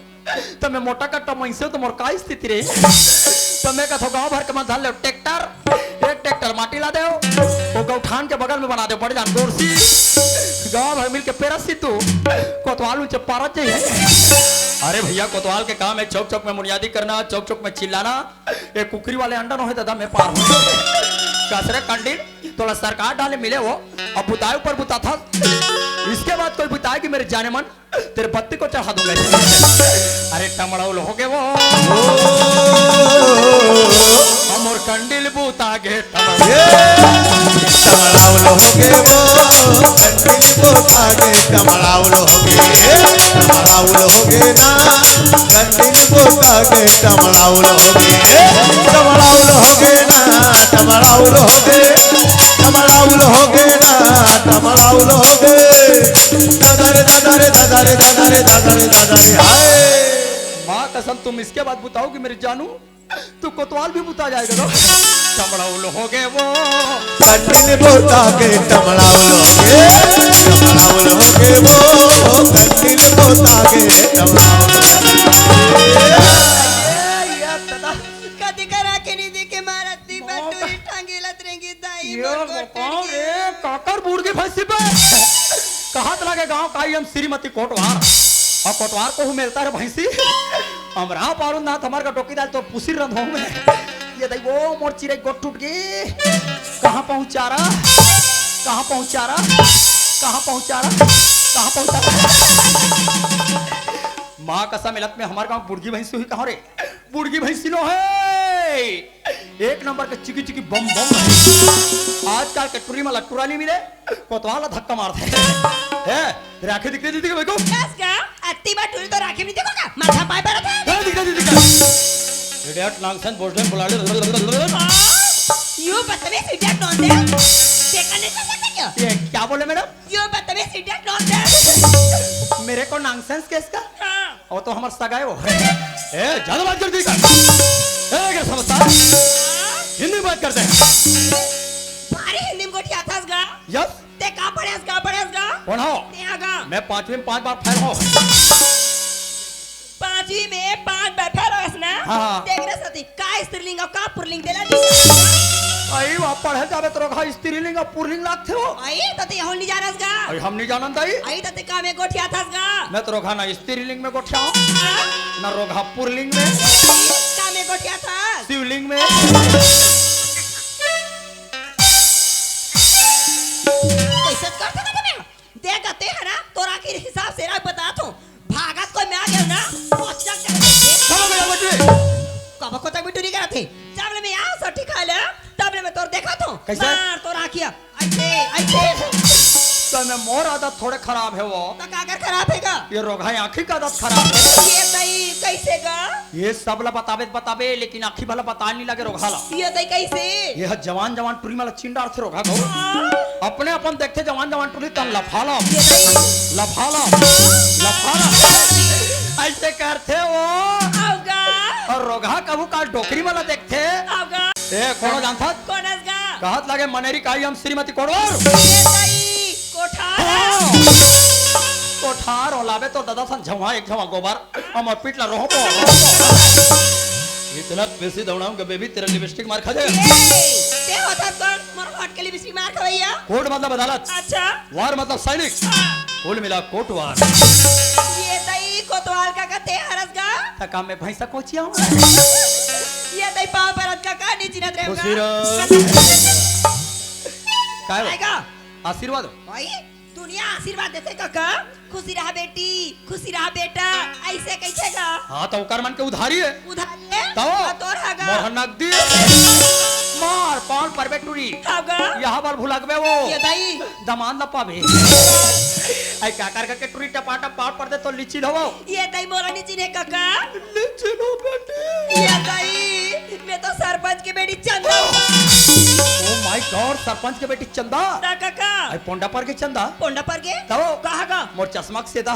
त मैं मोटा कट्टा मइनसे तो मोर का स्थिति रही? त मैं कथो गांव भर के मन धर ले ट्रैक्टर, एक ट्रैक्टर माटी ला देव, वो गौठान के बगल में बना देव बड़े जान गोरसी, गांव भर मिल के पेरस सी तू कोतवाल ऊंचे पारत जाइए। अरे भैया, कोतवाल के काम है चौक चौक में मुनियादी करना, चौक चौक में चिल्लाना। ये कुकरी वाले अंडा नो है दादा, मैं पार हूँ। कसरे कंडील, तोला सरकार डाले मिले हो, अब बुताए ऊपर बुता था। इसके बाद कोई बुताए कि मेरे जाने मन तेरे बत्ती को चढ़ा दूंगा। अरे टमड़ौल हो गए वो, हम और कंडील बूता गे टमड़ौल। टमड़ौल हो गए वो, कंडील बूता गे टमड़ौल हो गए। टमड़ौल हो गए ना, कंडील बूता गे टमड़ौल हो गए। टमड़ौल हो गए ना, टमड़ौल हो गए। टमड़ौल हो गए ना, टमड़ौल हो गए। दादा रे, दादा रे, दादा रे, दादा रे, दादा रे, दादा रे, हाय। माँ कसम, तुम इसके बाद बुताओगी मेरी जानू, तो कोतवाल भी बुता जाएगा तो। टमड़ौल हो गए वो। कंडील बूता गे टमड़ौल हो गए। टमड़ौल हो गए वो। कंडील बूता गे टमड़ौल हो गए। ए, या दादा। कदी करा के नहीं देखे मारत दी बटुरी टांगी लत रेंगी दाई यो मोर गोपाल कोटरी। रे, काकर बूढ़ के भैंसी पे। कहत लगे गांव का आई हम श्रीमती कोटवार। और कोटवार को हूँ मिलता रे भैंसी। हमरा पारुन ना हमार का डोकी दाल तो पुसिर रंध हूँ मैं। ये दाई वो मोर चिरे गोट टूट गई। कहाँ पहुँचा रहा? कहाँ पहुँचा रहा? कहाँ पहुँचा रहा? कहाँ पहुँचा रहा? माँ कसम, मिलत में हमार गांव बुढ़गी भैंसी हुई कहाँ रे? बुढ़गी भैंसी नो है, एक नंबर के चिकी चिकी बम बम है। आजकल के टुरी मला टुरा नहीं मिले, कोतवाल धक्का मारते हैं। हैं? राखे दिखते दीदी के बेको? कस का? अत्ती बा टुरी तो राखे नहीं देखो का? माथा पाए पर था। क्या दिखता दीदी का? Idiot nonsense, बोझ में बुला ले। यू बदतमीज idiot nonsense। देखा नहीं कर सकते क्या? ये क्या बोले मैडम? यू बदतमीज idiot nonsense। मेरे को नॉनसेंस किसका? हाँ। वो तो हमार सगा है वो। ए, ज्यादा बात कर दी का? ए, क्या समझता है? हिंदी में बात करते हैं। भारी हिंदी में गोठियाथस गा। यस। ते का पढ़े हस गा, पढ़े हस गा? पढ़ो। ते हा गा? मैं पांचवी में पांच बार फेल हो। पांचवी में पांच बार फेल होस ना? हाँ, हाँ। देख रे सती, का स्त्रीलिंग अउ का पुरलिंग तेला नहीं समझ ना? अई, वहाँ पढ़े जाबे त रोगहा स्त्रीलिंग अउ पुरलिंग लागथे वो। अई, त ते यहू नहीं जानस गा? अई, हम नहीं जानन दाई। अई, त ते का में गोठियाथस गा? मैं त रोगहा ना स्त्रीलिंग में गोठियाहूँ, हाँ? ना रोगहा पुरलिंग में। का में गोठियाथस? शिवलिंग में। कइसे करथे ना तने? देख गा ते हा ना, तोर आखिर हिसाब से रख बतात हूँ। भागत कोई में आ गे ना, कोचक चल देथे। कब हो गया बच्चे? कब कोचक में टूरी करत हे? जब ले मैं आऊँ सट्ठी खाय ले, तब ले मैं तोर देखत हूँ। कइसे? मार तोर आँखिया। अइसे, अइसे। त मैं मोर आदत थोड़े खराब हे वो। त काकर खराब हे गा? ये रोगहा आँखी का आदत खराब हे। ये दई, कइसे गा? ये सब ला बताबे त बताबे, लेकिन आँखी भला बताय नहीं लागे रोगहा ला। ये दई कइसे? ये ह जवान जवान टुरी मन ला चिन डारथे रोगहा गो। हाँ। अपने अपन देखथे जवान जवान टुरी तन लफाला, ये दई। लफाला, लफाला। अइसे करथे वो। अउ गा? अउ रोगहा कभू काल डोकरी मन ला देखथे। अउ गा? ए, कोनो जानथस? कोन हस गा? कहत लागे मनेरी काई हम श्रीमती कोटवार। ये दई, कोठार। हाँ। कोठार ओलाबे तो ददा सन झवा एक झवा गोबर। हमर पीठ ला रोहबो। इतना बेसी दौड़ाऊंगा बेबी, तेरा लिपस्टिक मार खा जाएगा। ए, ते होथस कोन? मोर होठ के लिपस्टिक मार खवैया। कोर्ट मतलब अदालत। अच्छा। वार मतलब सैनिक। हाँ। कुल मिला कोटवार। ये दई कोतवाल का कहते हरस गा? त का मैं भैंसा कोचिया हूँ? ये दई पाँव परत का, का नहीं चिन्हत रहे खुशी रहो। काय हो? आएगा। आशीर्वाद हो। भाई, दुनिया आशीर्वाद देथे कका, खुशी रहा बेटी, खुशी रहा बेटा, अइसे कहिथे गा। हाँ, त ओकर मन के उधारी हे। उधारी हे? त? अउ तोर हा गा? मोर हा नगदी। मार, पाँव परबे टुरी। हाँ गा? यहाँ बार भुलकबे वो। ये दई। दमांद ल पाबे। अई का कर के टुरी टपाटप पाँव पर दे तो लिचिन होवो। ये दई मोला नहीं चिन्हे कका। नहीं चिन्हो बेटी। ये दई, मैं तो सरपंच के बेटी चंदा हूँ। Oh my God, सरपंच के बेटी चंदा? ता कका। अई पोंडा पर के चंदा? पोंडा पर के? तब? कहाँ का? मोर चश्मा के सेदा।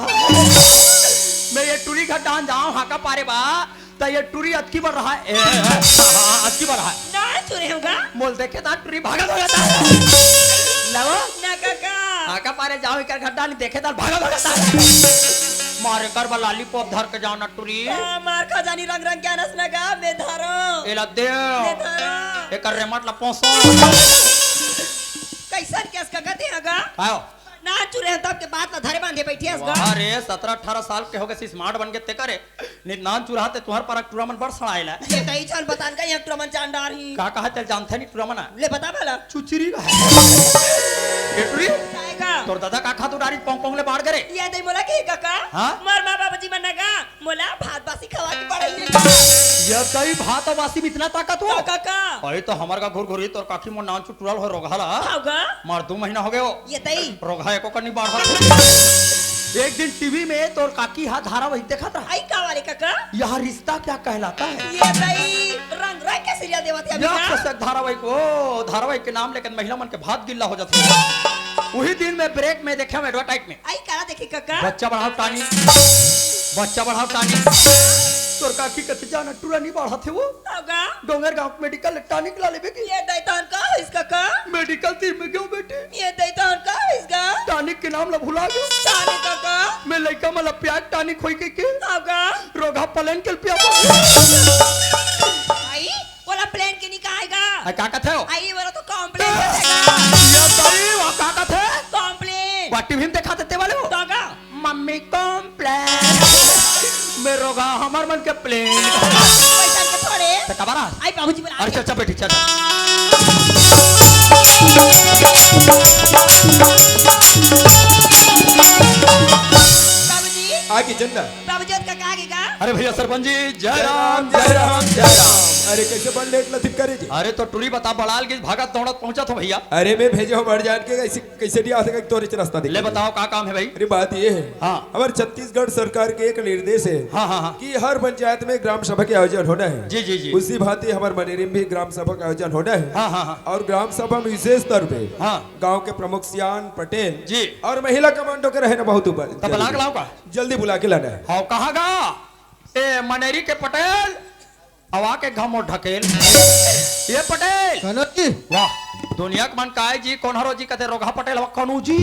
मैं ये टुरी घर डान जाऊँ, हाका पारे बा। त ये टुरी अतकी बर रहा, ए, ए, हाँ, हाँ, अतकी बर रहा। ना चुरे होगा। मोल देखे तान टुरी भागत भागत आए। लवो? ना काका। आका पारे जाओ, एकर घर डान देखे तान भागत भागत आए। मारे कर बा लॉलीपॉप धर के जाओ ना टुरी। आ, मार खा जानी रंग रंग के अनस लगा, मैं धरो। एला दे। मैं धरो। एकर रेमट ला पोसो। कैसन केस का गति हगा? आओ। ना चुरे हन तब के बात ला धरे बांधे बैठे हस गा। वाह रे, सत्रह अठारह साल के हो गए, स्मार्ट बन के ते करे। नहीं नान चुराते तुहर पर टुरा मन बड़ सड़ाए ला। ये कही चल बतान का ये टुरा मन चांडार ही। का कहा चल जानते नहीं टुरा मन? ले बता भला। चुचरी रहा। ये टुरी? आएगा। तोर दादा का खातू डारी पोंग पोंग ले बाढ़ करे? ये दई मोला के काका? हाँ? मोर माँ बाबूजी मन ना गा। मोला भात बासी खवा के पढ़ाई। ये दई भात बासी में इतना ताकत हो? तो काका। अरे तो हमार का घुर घुरी तोर काकी मोर नान चुटुरल हो रोगहा ला। खाओगा? मार दो महीना हो गए हो। ये दई। रोगहा एको कनी बाढ़ा। एक दिन टीवी में तोर काकी हा धारावाहिक देखत रहा। आई का वाले काका? यह रिश्ता क्या कहलाता है? ये दई रंग रंग के सीरियल देवत है अभी यह का? कसक धारावाहिक, ओ धारावाहिक के नाम लेकर महिला मन के भात गिल्ला हो जाता है। वही दिन में ब्रेक में देखे हम एडवर्टाइज में। आई काला देखी काका? बच्चा बढ़ाओ टानी, बच्चा बढ़ाओ टानी। तोर काकी कथे जाना टुरा नहीं बढ़ाते वो। होगा। डोंगर गांव के मेडिकल ले टॉनिक ला लेबे की। ये दई तोर का होइस काका? मेडिकल तीन में क्यों बेटे? ये दई तोर का होइस गा? टॉनिक के नाम ला भुला गयो। टॉनिक काका? मैं लइका मन ला प्यार टॉनिक होई के के। होगा। रोगहा प्लेन के पिया। आई, ओला प्लेन के निकाय गा। आ, का कथे हो? आई, बोला तो कॉम्प्लेन कथे गा। ये दई, वो का कथे? कॉम्प्लेन। वो टीवी में दिखाते ते वाले हो? तो गा। Mummy Complan. मैं रोगहा हमर मन के प्लेन। पैसा के थोड़े। तो कबारा? आई बाबूजी बुला अरे रहे। चल, चल बेटी, चल। बाबूजी। आगे चंदा। बाबूजी, ओतका का आगे का? अरे भैया सरपंच जी, जय राम, जय राम, जय राम। अरे कैसे बड़ लेट लथिक करे जी? अरे तो टुरी बता, बड़ाल की भागत दौड़त पहुंचा था भैया। अरे मैं भेजे हो बड़ जान के, कैसे, कैसे नहीं आ सके, तोरे से रास्ता ले दिखा दे। बताओ का काम है भाई? अरे बात ये है, हाँ। हमारे छत्तीसगढ़ सरकार के एक निर्देश है हाँ, हाँ, हाँ। कि हर पंचायत में ग्राम सभा के आयोजन होना है। जी, जी, जी। उसी भांति हमारे मनेरी में भी ग्राम सभा का आयोजन होना है। हाँ, हाँ, हाँ। और ग्राम सभा में विशेष तौर पे हाँ। गांव के प्रमुख सियान पटेल जी। और महिला कमांडो के रहना बहुत ऊपर। तब बुला के लाओ का? जल्दी बुला के लाना है। हाँ, कहाँ गा? ए, मनेरी के पटेल, अवा के घमो ढकेल। ये पटेल। कनक जी। वाह। दुनिया के मन काय जी, कोन हरो जी कथे, रोगहा पटेल हो, कोन जी?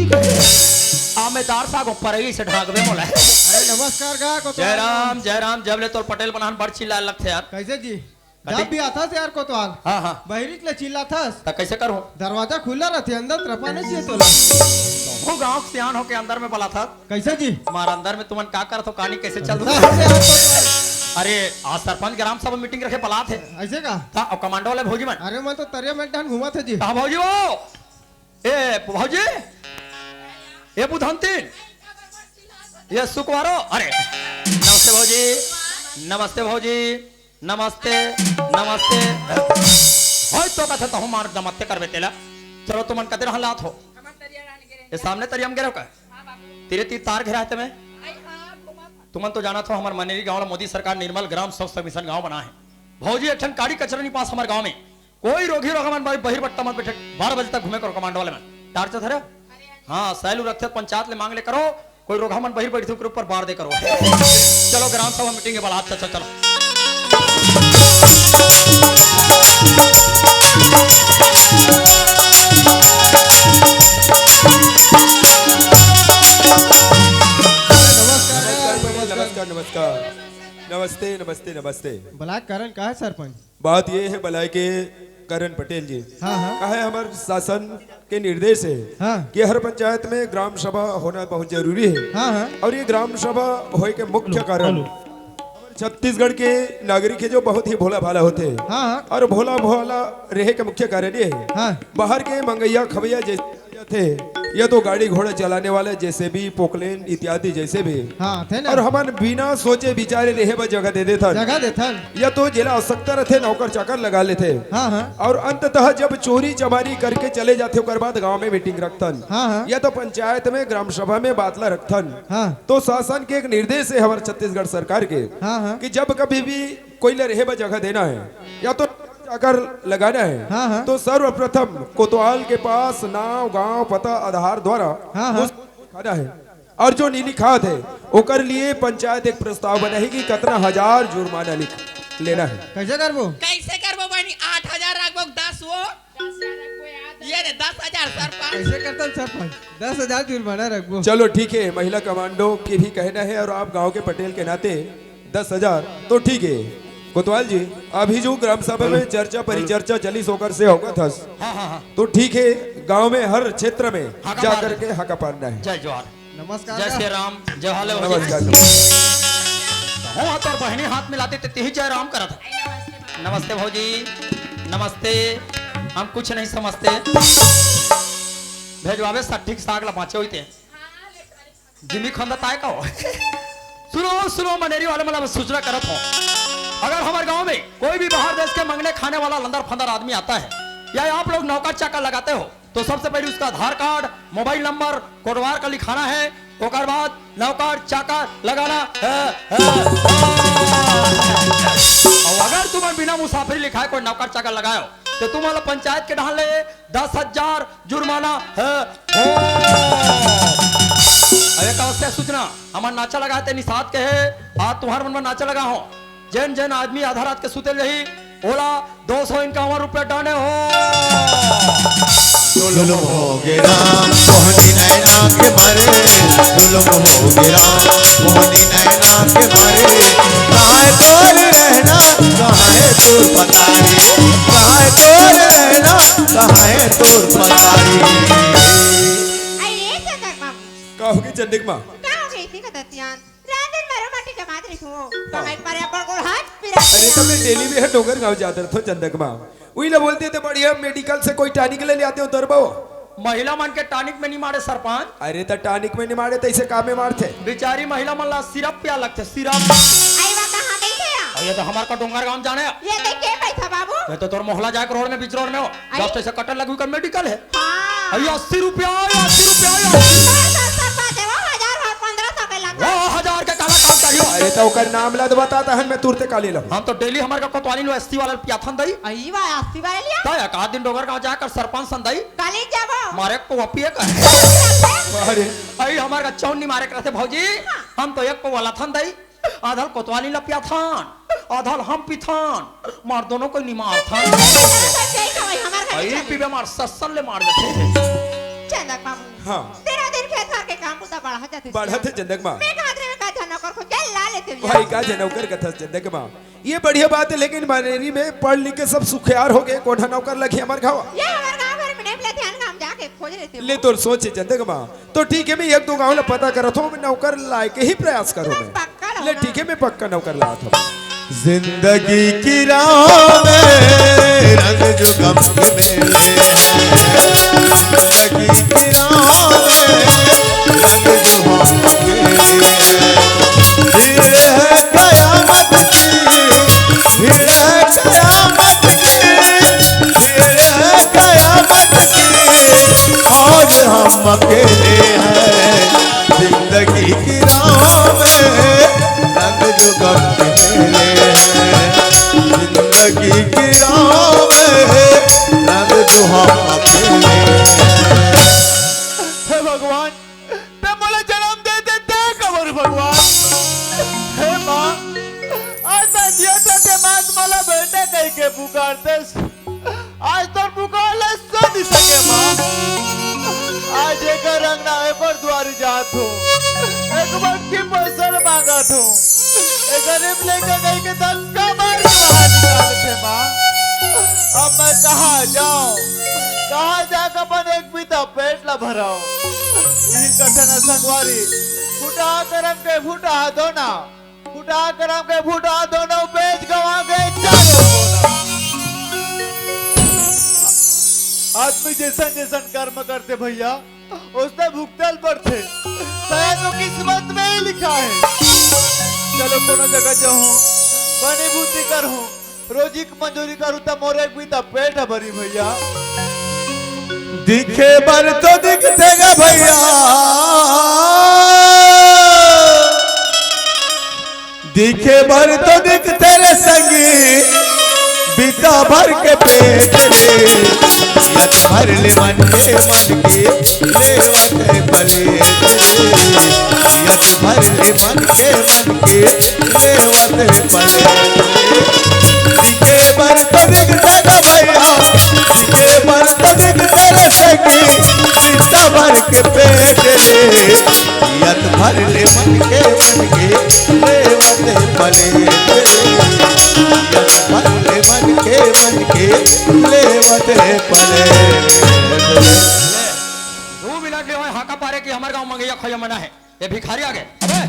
आ मैं दार साग ऊपर ही से ढाकबे मोला। अरे नमस्कार गा, को जय राम, जय राम। जब ले तोर पटेल बनान बड़ चिल्लाए लगथे यार। कैसे जी? कथी? जब भी आथस यार कोतवाल, हाँ, हाँ। बहिरीच ले चिल्लाथस। त कैसे करूँ? दरवाजा खुला रहथे, अंदर तरफा नहीं चाहिए तोला। तहूँ गाँव के सियान होके अंदर में बलाथस। कैसे जी? मार अंदर में तुमन का करत हो, कहानी कैसे चल रही? अरे यार कोतवाल। अरे, आज सरपंच ग्राम सभा मीटिंग रखे बलात हे। ऐसे का? त, अउ कमांडो वाले भौजी मन। अरे, मैं तो तरिया में ढान घूमत हे जी। कहाँ भौजी हो? ए, भौजी? ए, बुधंतिन? ये सुकवारो? अरे, नमस्ते भौजी। नमस्ते भौजी। नमस्ते, नमस्ते। होय तो कथे तहूँ मार नमस्ते करबे तेला। चलो, तुमन कते रहन लात हो? ये सामने तरिया में गे रहो का? तेरे तीर तार घेरा हे ते में? तुमन तो जानत हो, हमर मनेरी गाँव ला मोदी सरकार निर्मल ग्राम स्वच्छ मिशन गाँव बना हे। भौजी, एक ठन काड़ी कचरा नहीं पास हमर गाँव में। कोई रोगी रोगा मन भाई बहिर बट्टा मत बैठे, बारह बजे तक घूमे करो कमांडो वाले मन। टार्चर धरे? हाँ, सैलू रखते पंचायत ले मांग ले करो, कोई रोगा मन बहिर बैठे ओकरे ऊपर बार दे करो। चलो ग्राम सभा मीटिंग के बाद, अच्छा, अच्छा, चलो। नमस्कार, नमस्कार, नमस्कार। नमस्ते, नमस्ते, नमस्ते। बलाय के कारण का है सरपंच? बात ये है बलाय के करण पटेल जी। हाँ, हाँ। का है, हमार शासन के निर्देश है हाँ। कि हर पंचायत में ग्राम सभा होना बहुत जरूरी है। हाँ, हाँ। और ये ग्राम सभा होए के मुख्य हेलो, कारण हेलो। छत्तीसगढ़ के नागरिक है जो बहुत ही भोला भाला होते हैं। हाँ, हाँ। और भोला भाला रहे के मुख्य कारण ये है। हाँ। बाहर के मंगैया खवैया जैसे थे, या तो गाड़ी घोड़ा चलाने वाले, जेसीबी, पोकलेन इत्यादि जैसे भी। हाँ, थे ना। और हमन बिना सोचे विचारे रहे बर जगह दे देथन। जगह देथन। या तो जेला आवश्यकता रथे, नौकर चाकर लगा लेथे। हाँ, हाँ। और अंततः जब चोरी चमारी करके चले जाथे, ओकर बाद गांव में मीटिंग रखथन। हाँ, हाँ। या तो पंचायत में, ग्राम सभा में बात ला रखथन। हाँ। तो शासन के एक निर्देश है हमारे छत्तीसगढ़ सरकार के हाँ, हाँ। कि जब कभी भी कोई ला रहे बर जगह देना है या तो चाकर लगाना है, हाँ, हाँ। तो सर्वप्रथम कोतवाल के पास नाम, गांव, पता, आधार द्वारा हाँ, हाँ। उसको दिखाना है। और जो नहीं लिखात है, ओकर लिए पंचायत एक प्रस्ताव बनाही कि कितना हजार जुर्माना लिख लेना है। कैसे करबो? कैसे करबो बनी? आठ हजार रखबो, दस वो? ये रे, दस हजार सरपंच। कैसे करता सरपंच? दस हजार जुर्माना रखबो। चलो ठीक है, महिला कमांडो के भी कहना है और आप गांव के पटेल के नाते दस हजार तो ठीक है। कोतवाल जी, अभी जो ग्राम सभा में चर्चा परिचर्चा चली, ओकर से होगा थस। हाँ, हाँ, हाँ। तो ठीक है, गांव में हर क्षेत्र में हाका जा मार करके हाका पारना है। जय जोहार। नमस्कार जय का? श्री राम, जय हाले भौजी। नमस्कार, नमस्कार। हूँ तोर बहिनी हाथ मिलाते ते तिही जय राम करत है। नमस्ते भौजी, नमस्ते। हम कुछ नहीं समझते। भेजवावे सट्ठी के साग ला बाँचे होते। जिमी खंदा ताय का हो? सुनो, सुनो, मनेरी वाले मतलब सूचना करत हो। अगर हमारे गांव में कोई भी बाहर देश के मंगने खाने वाला लंदर फंदर आदमी आता है या आप लोग नौकर चाकर लगाते हो, तो सबसे पहले उसका आधार कार्ड, मोबाइल नंबर, कोटवार का लिखाना है। ओकर बाद नौकर चाकर लगाना है, है, है। और अगर तुमन बिना मुसाफिरी लिखाए कोई नौकर चाकर लगायो, तो तुमन ला पंचायत के डहान ले दस हजार जुर्माना है। हो। अरे, कौन से सूचना? हमार नाचा लगा ते निषाद के है, आज तुहार मन में नाचा लगा हो। जेन जेन आदमी आधा रात के सुते रही, ओला दो सौ इक्यावन रुपया डाने हो। जुलुम हो गे राम, मोहनी नैना के मारे। जुलुम हो गे राम, मोहनी नैना के मारे। कहाँ है तोर रहना, कहाँ है तोर पतारी? कहाँ है तोर रहना, कहाँ है तोर पतारी? अरे, ये क्या कर बाबू? का हो गे चंडिक माँ? का हो गे इतनी का दतियान? रांधन मारो माटी जमात रही तू। हाँ। कमाई मारे अपन को हाथ पिरा अरे, तो मैं डेली में है डोंगरगांव जात रहिथों चंदक माँ। उही ला बोलते थे, बढ़िया मेडिकल से कोई टॉनिक ले ले आते हो, दरबाओ। महिला मन के टॉनिक में नहीं मारे सरपंच। अरे, तो टॉनिक में नहीं मारे, तो इसे काम में मारते। बेचारी महिला मन ला सिरप पिया लगते, सिरप। आई बा कहाँ गई थे या? अरे, ये तो हमार का डोंगरगांव जाने। ये तो के बैठा बाबू? ये तो तोर मोहला जाके रोड में, बीच रोड में हो। आई? जस्ट ऐसे कटर लगी कर मेडिकल है। हाँ। अरे अस्सी रुपया, अरे अस्सी रुपया, अरे अस्सी। सर, सर, सर, बात है, वो हजार और पन्द्रह सौ के लगा। वो हजार के काला काम करियो। अरे तो ओकर नाम ला तो बताता है, मैं तुरते काली लम। हम तो डेली हमार का कोतवाली लो अस्सी वाला पियाथन दई। अई वा अस्सी वाला लिया? तो एक आध दिन डोंगरगांव जाकर सरपंच सन दई। काली जाबो। मारे को वपिए का। अरे। अई हमार का चौन नहीं मारे करते भौजी। हाँ। हम तो एक को वाला थन दई। आधल कोतवाली ल पियाथन, आधल हम पीथन, मार दोनों को निमारथन। चलो, चलो, चलो, चलो, चलो, हमार अई पीबे मार सस्सर ले मार देथे। चंदक मामू। हाँ। तेरा दिन खेत खार के काम बुता बढ़ा जाथे। बढ़त हे चंदक माँ। मैं कहा तेरे का झन नौकर खोज के ला लेते भैया। भाई का झन नौकर कथस चंदक माँ। ये बढ़िया बात है, लेकिन मनेरी में पढ़ लिख के सब सुखियार हो गए, कोन ह नौकर लगे हमर घाव। ये हमर गाँव भर में नहीं मिलत हे, हम जाके खोज लेते। ले तोर सोच हे चंदक माँ। तो ठीक है, मैं एक दो गाँव ला पता करत हूँ, मैं नौकर लाए के ही प्रयास करूँ मैं। पक्का ले ठीक है, मैं पक्का नौकर लात हूँ। जिंदगी की राह में रंग जो गम के मेले हैं, जिंदगी की राह में रंग जो हम अकेले हैं। भीड़ है कयामत की, भीड़ है कयामत की, भीड़ है कयामत की। आज हम अकेले हैं जिंदगी की राह में, रंग जो गम के मेले हैं। जिंदगी की राह में, रंग जो हम अकेले हैं। हे भगवान, ते मोला जन्म दे दे, ते कबर भगवान। हे माँ, आज मैं जियत रथे माँ, मोला बेटा कहि के पुकारतेस। आज तोर पुकार ला सुन सके माँ। आज एकर अंगना एकर दुआरी जात हो, एक बट्टी पैसा मांगत हो, ए गरीब लइका कहि के धक्का मार के बाहर निकालत हे माँ। अब मैं कहाँ जाऊँ, कहाँ जाके अपन एक बीता पेट ला भराऊँ? इही कथे न संगवारी, फूटा करम के फूटा दोना, फूटा करम के फूटा दोना, बेच गवा के चारों कोना। आदमी जैसन जैसन कर्म करथे भैया, उसने भुगतल पड़थे, शायद वो किस्मत में ही लिखा है। चलो कोनो जगह जाहूँ, बनी बूती करहूँ, रोजी के मजूरी करूँ, त मोर एक बीता पेट ह भरी भैया। दिखे बर तो दिखथे गा भैया, दिखे बर तो दिखथे रे संगी, बीता भर के पेट रे, यत भर ले मन के मन के लेवत हे पलेट रे, यत भर ले मन के मन के लेवत हे पलेट रे। दिखे बर तो दिखथे गा भैया, दिखे बर तो दिखथे रे संगी, बीता भर के पेट रे। यत भर ले मन के मन के लेवत पलेट रे। यत भर ले मन के मन के लेवत पलेट रे। दू मिनट ले होय हाका पारे कि हमर गांव मंगैया खोया मना है। ये भिखारी आ गए। अबे,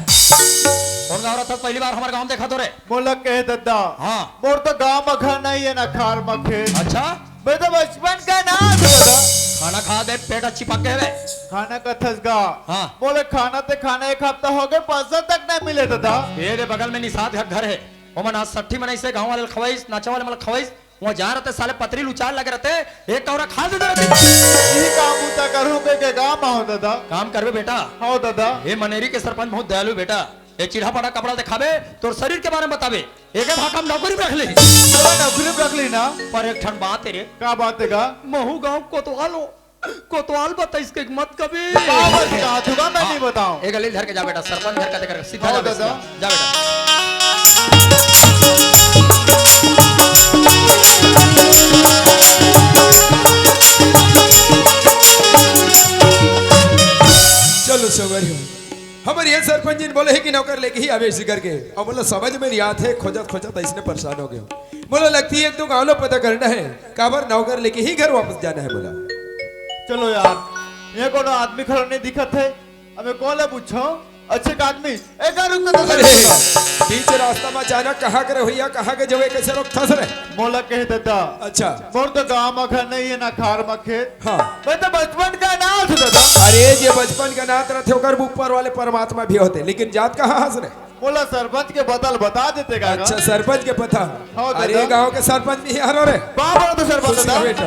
कौन गाँव रहता? पहली बार हमर गांव देखा तो रे। मोला कहे दद्दा। हाँ। मोर तो गांव म घर नहीं है, ना खार म खेत। अच्छा। मैं तो बचपन का नाश हो दादा। खाना खा दे, पेट अच्छी पक गए बे। खाना कथस गा। हाँ। बोले खाना ते खाना एक हफ्ता हो गए, पैसा तक नहीं मिले दादा। ये दे बगल में निषाद घर, घर है। ओमन आज सट्ठी मनाइस हे, गाँव वाले ल खवाइस, नाचा वाले मन ल खवाइस। वहाँ जा रहते साले पतरी लुचार लगे रहते, एक कौरा खा देते रहते। यही काम बूता करहूँ के, के काम आओ दादा। काम करबे बेटा। हाँ दादा। ये मनेरी के सरपंच बहुत दयालु बेटा। ये चिढ़ा पड़ा कपड़ा दिखाबे, तोर शरीर के बारे में बताबे। एक भाखा में नौकरी में रख ले। चलो नौकरी में रख ली ना। पर एक ठन बात है रे। का बात है गा? महू गाँव कोतवाल हो। कोतवाल बताइस के मत कभी। का बात का? तू का मैं नहीं बताऊं। एक गली धर के जा बेटा, सरपंच घर का देकर सीधा हाँ, जा बेटा, दादा। सीधा। जा बेटा। चलो सवारी हो। हमर ये सरपंच जी ने बोले है कि नौकर लेके ही आवे इसी करके। अब बोला समझ में नहीं आते, खोजत खोजत इसने परेशान हो गए। बोला लगती है एक दो गाँव लो पता करना है, काबर नौकर लेके ही घर वापस जाना है बोला। चलो यार, ये कोनो आदमी खड़ा नहीं दिखत है, अबे कौन ला पूछो? अच्छे का आदमी, ए का रुक तो अरे, बीच रास्ता में अचानक कहाँ के रहे भैया, कहाँ के जवे, कैसे रोक थस रे? मोला कहे दादा। अच्छा। मोर तो गाँव में घर नहीं है, ना खार में खेत। हाँ। मैं तो बचपन का अनाथ हूँ दादा। अरे, जे बचपन का अनाथ रहते, ओकर ऊपर वाले परमात्मा भी होते, लेकिन जात कहाँ हस रे? मोला सरपंच के पता ल बता देते का? अच्छा, सरपंच के पता। हाँ, अरे, दादा। गाँव के सरपंच भी यार हो रे। बाप रे, तो सरपंच खुश दादा। रहो बेटा।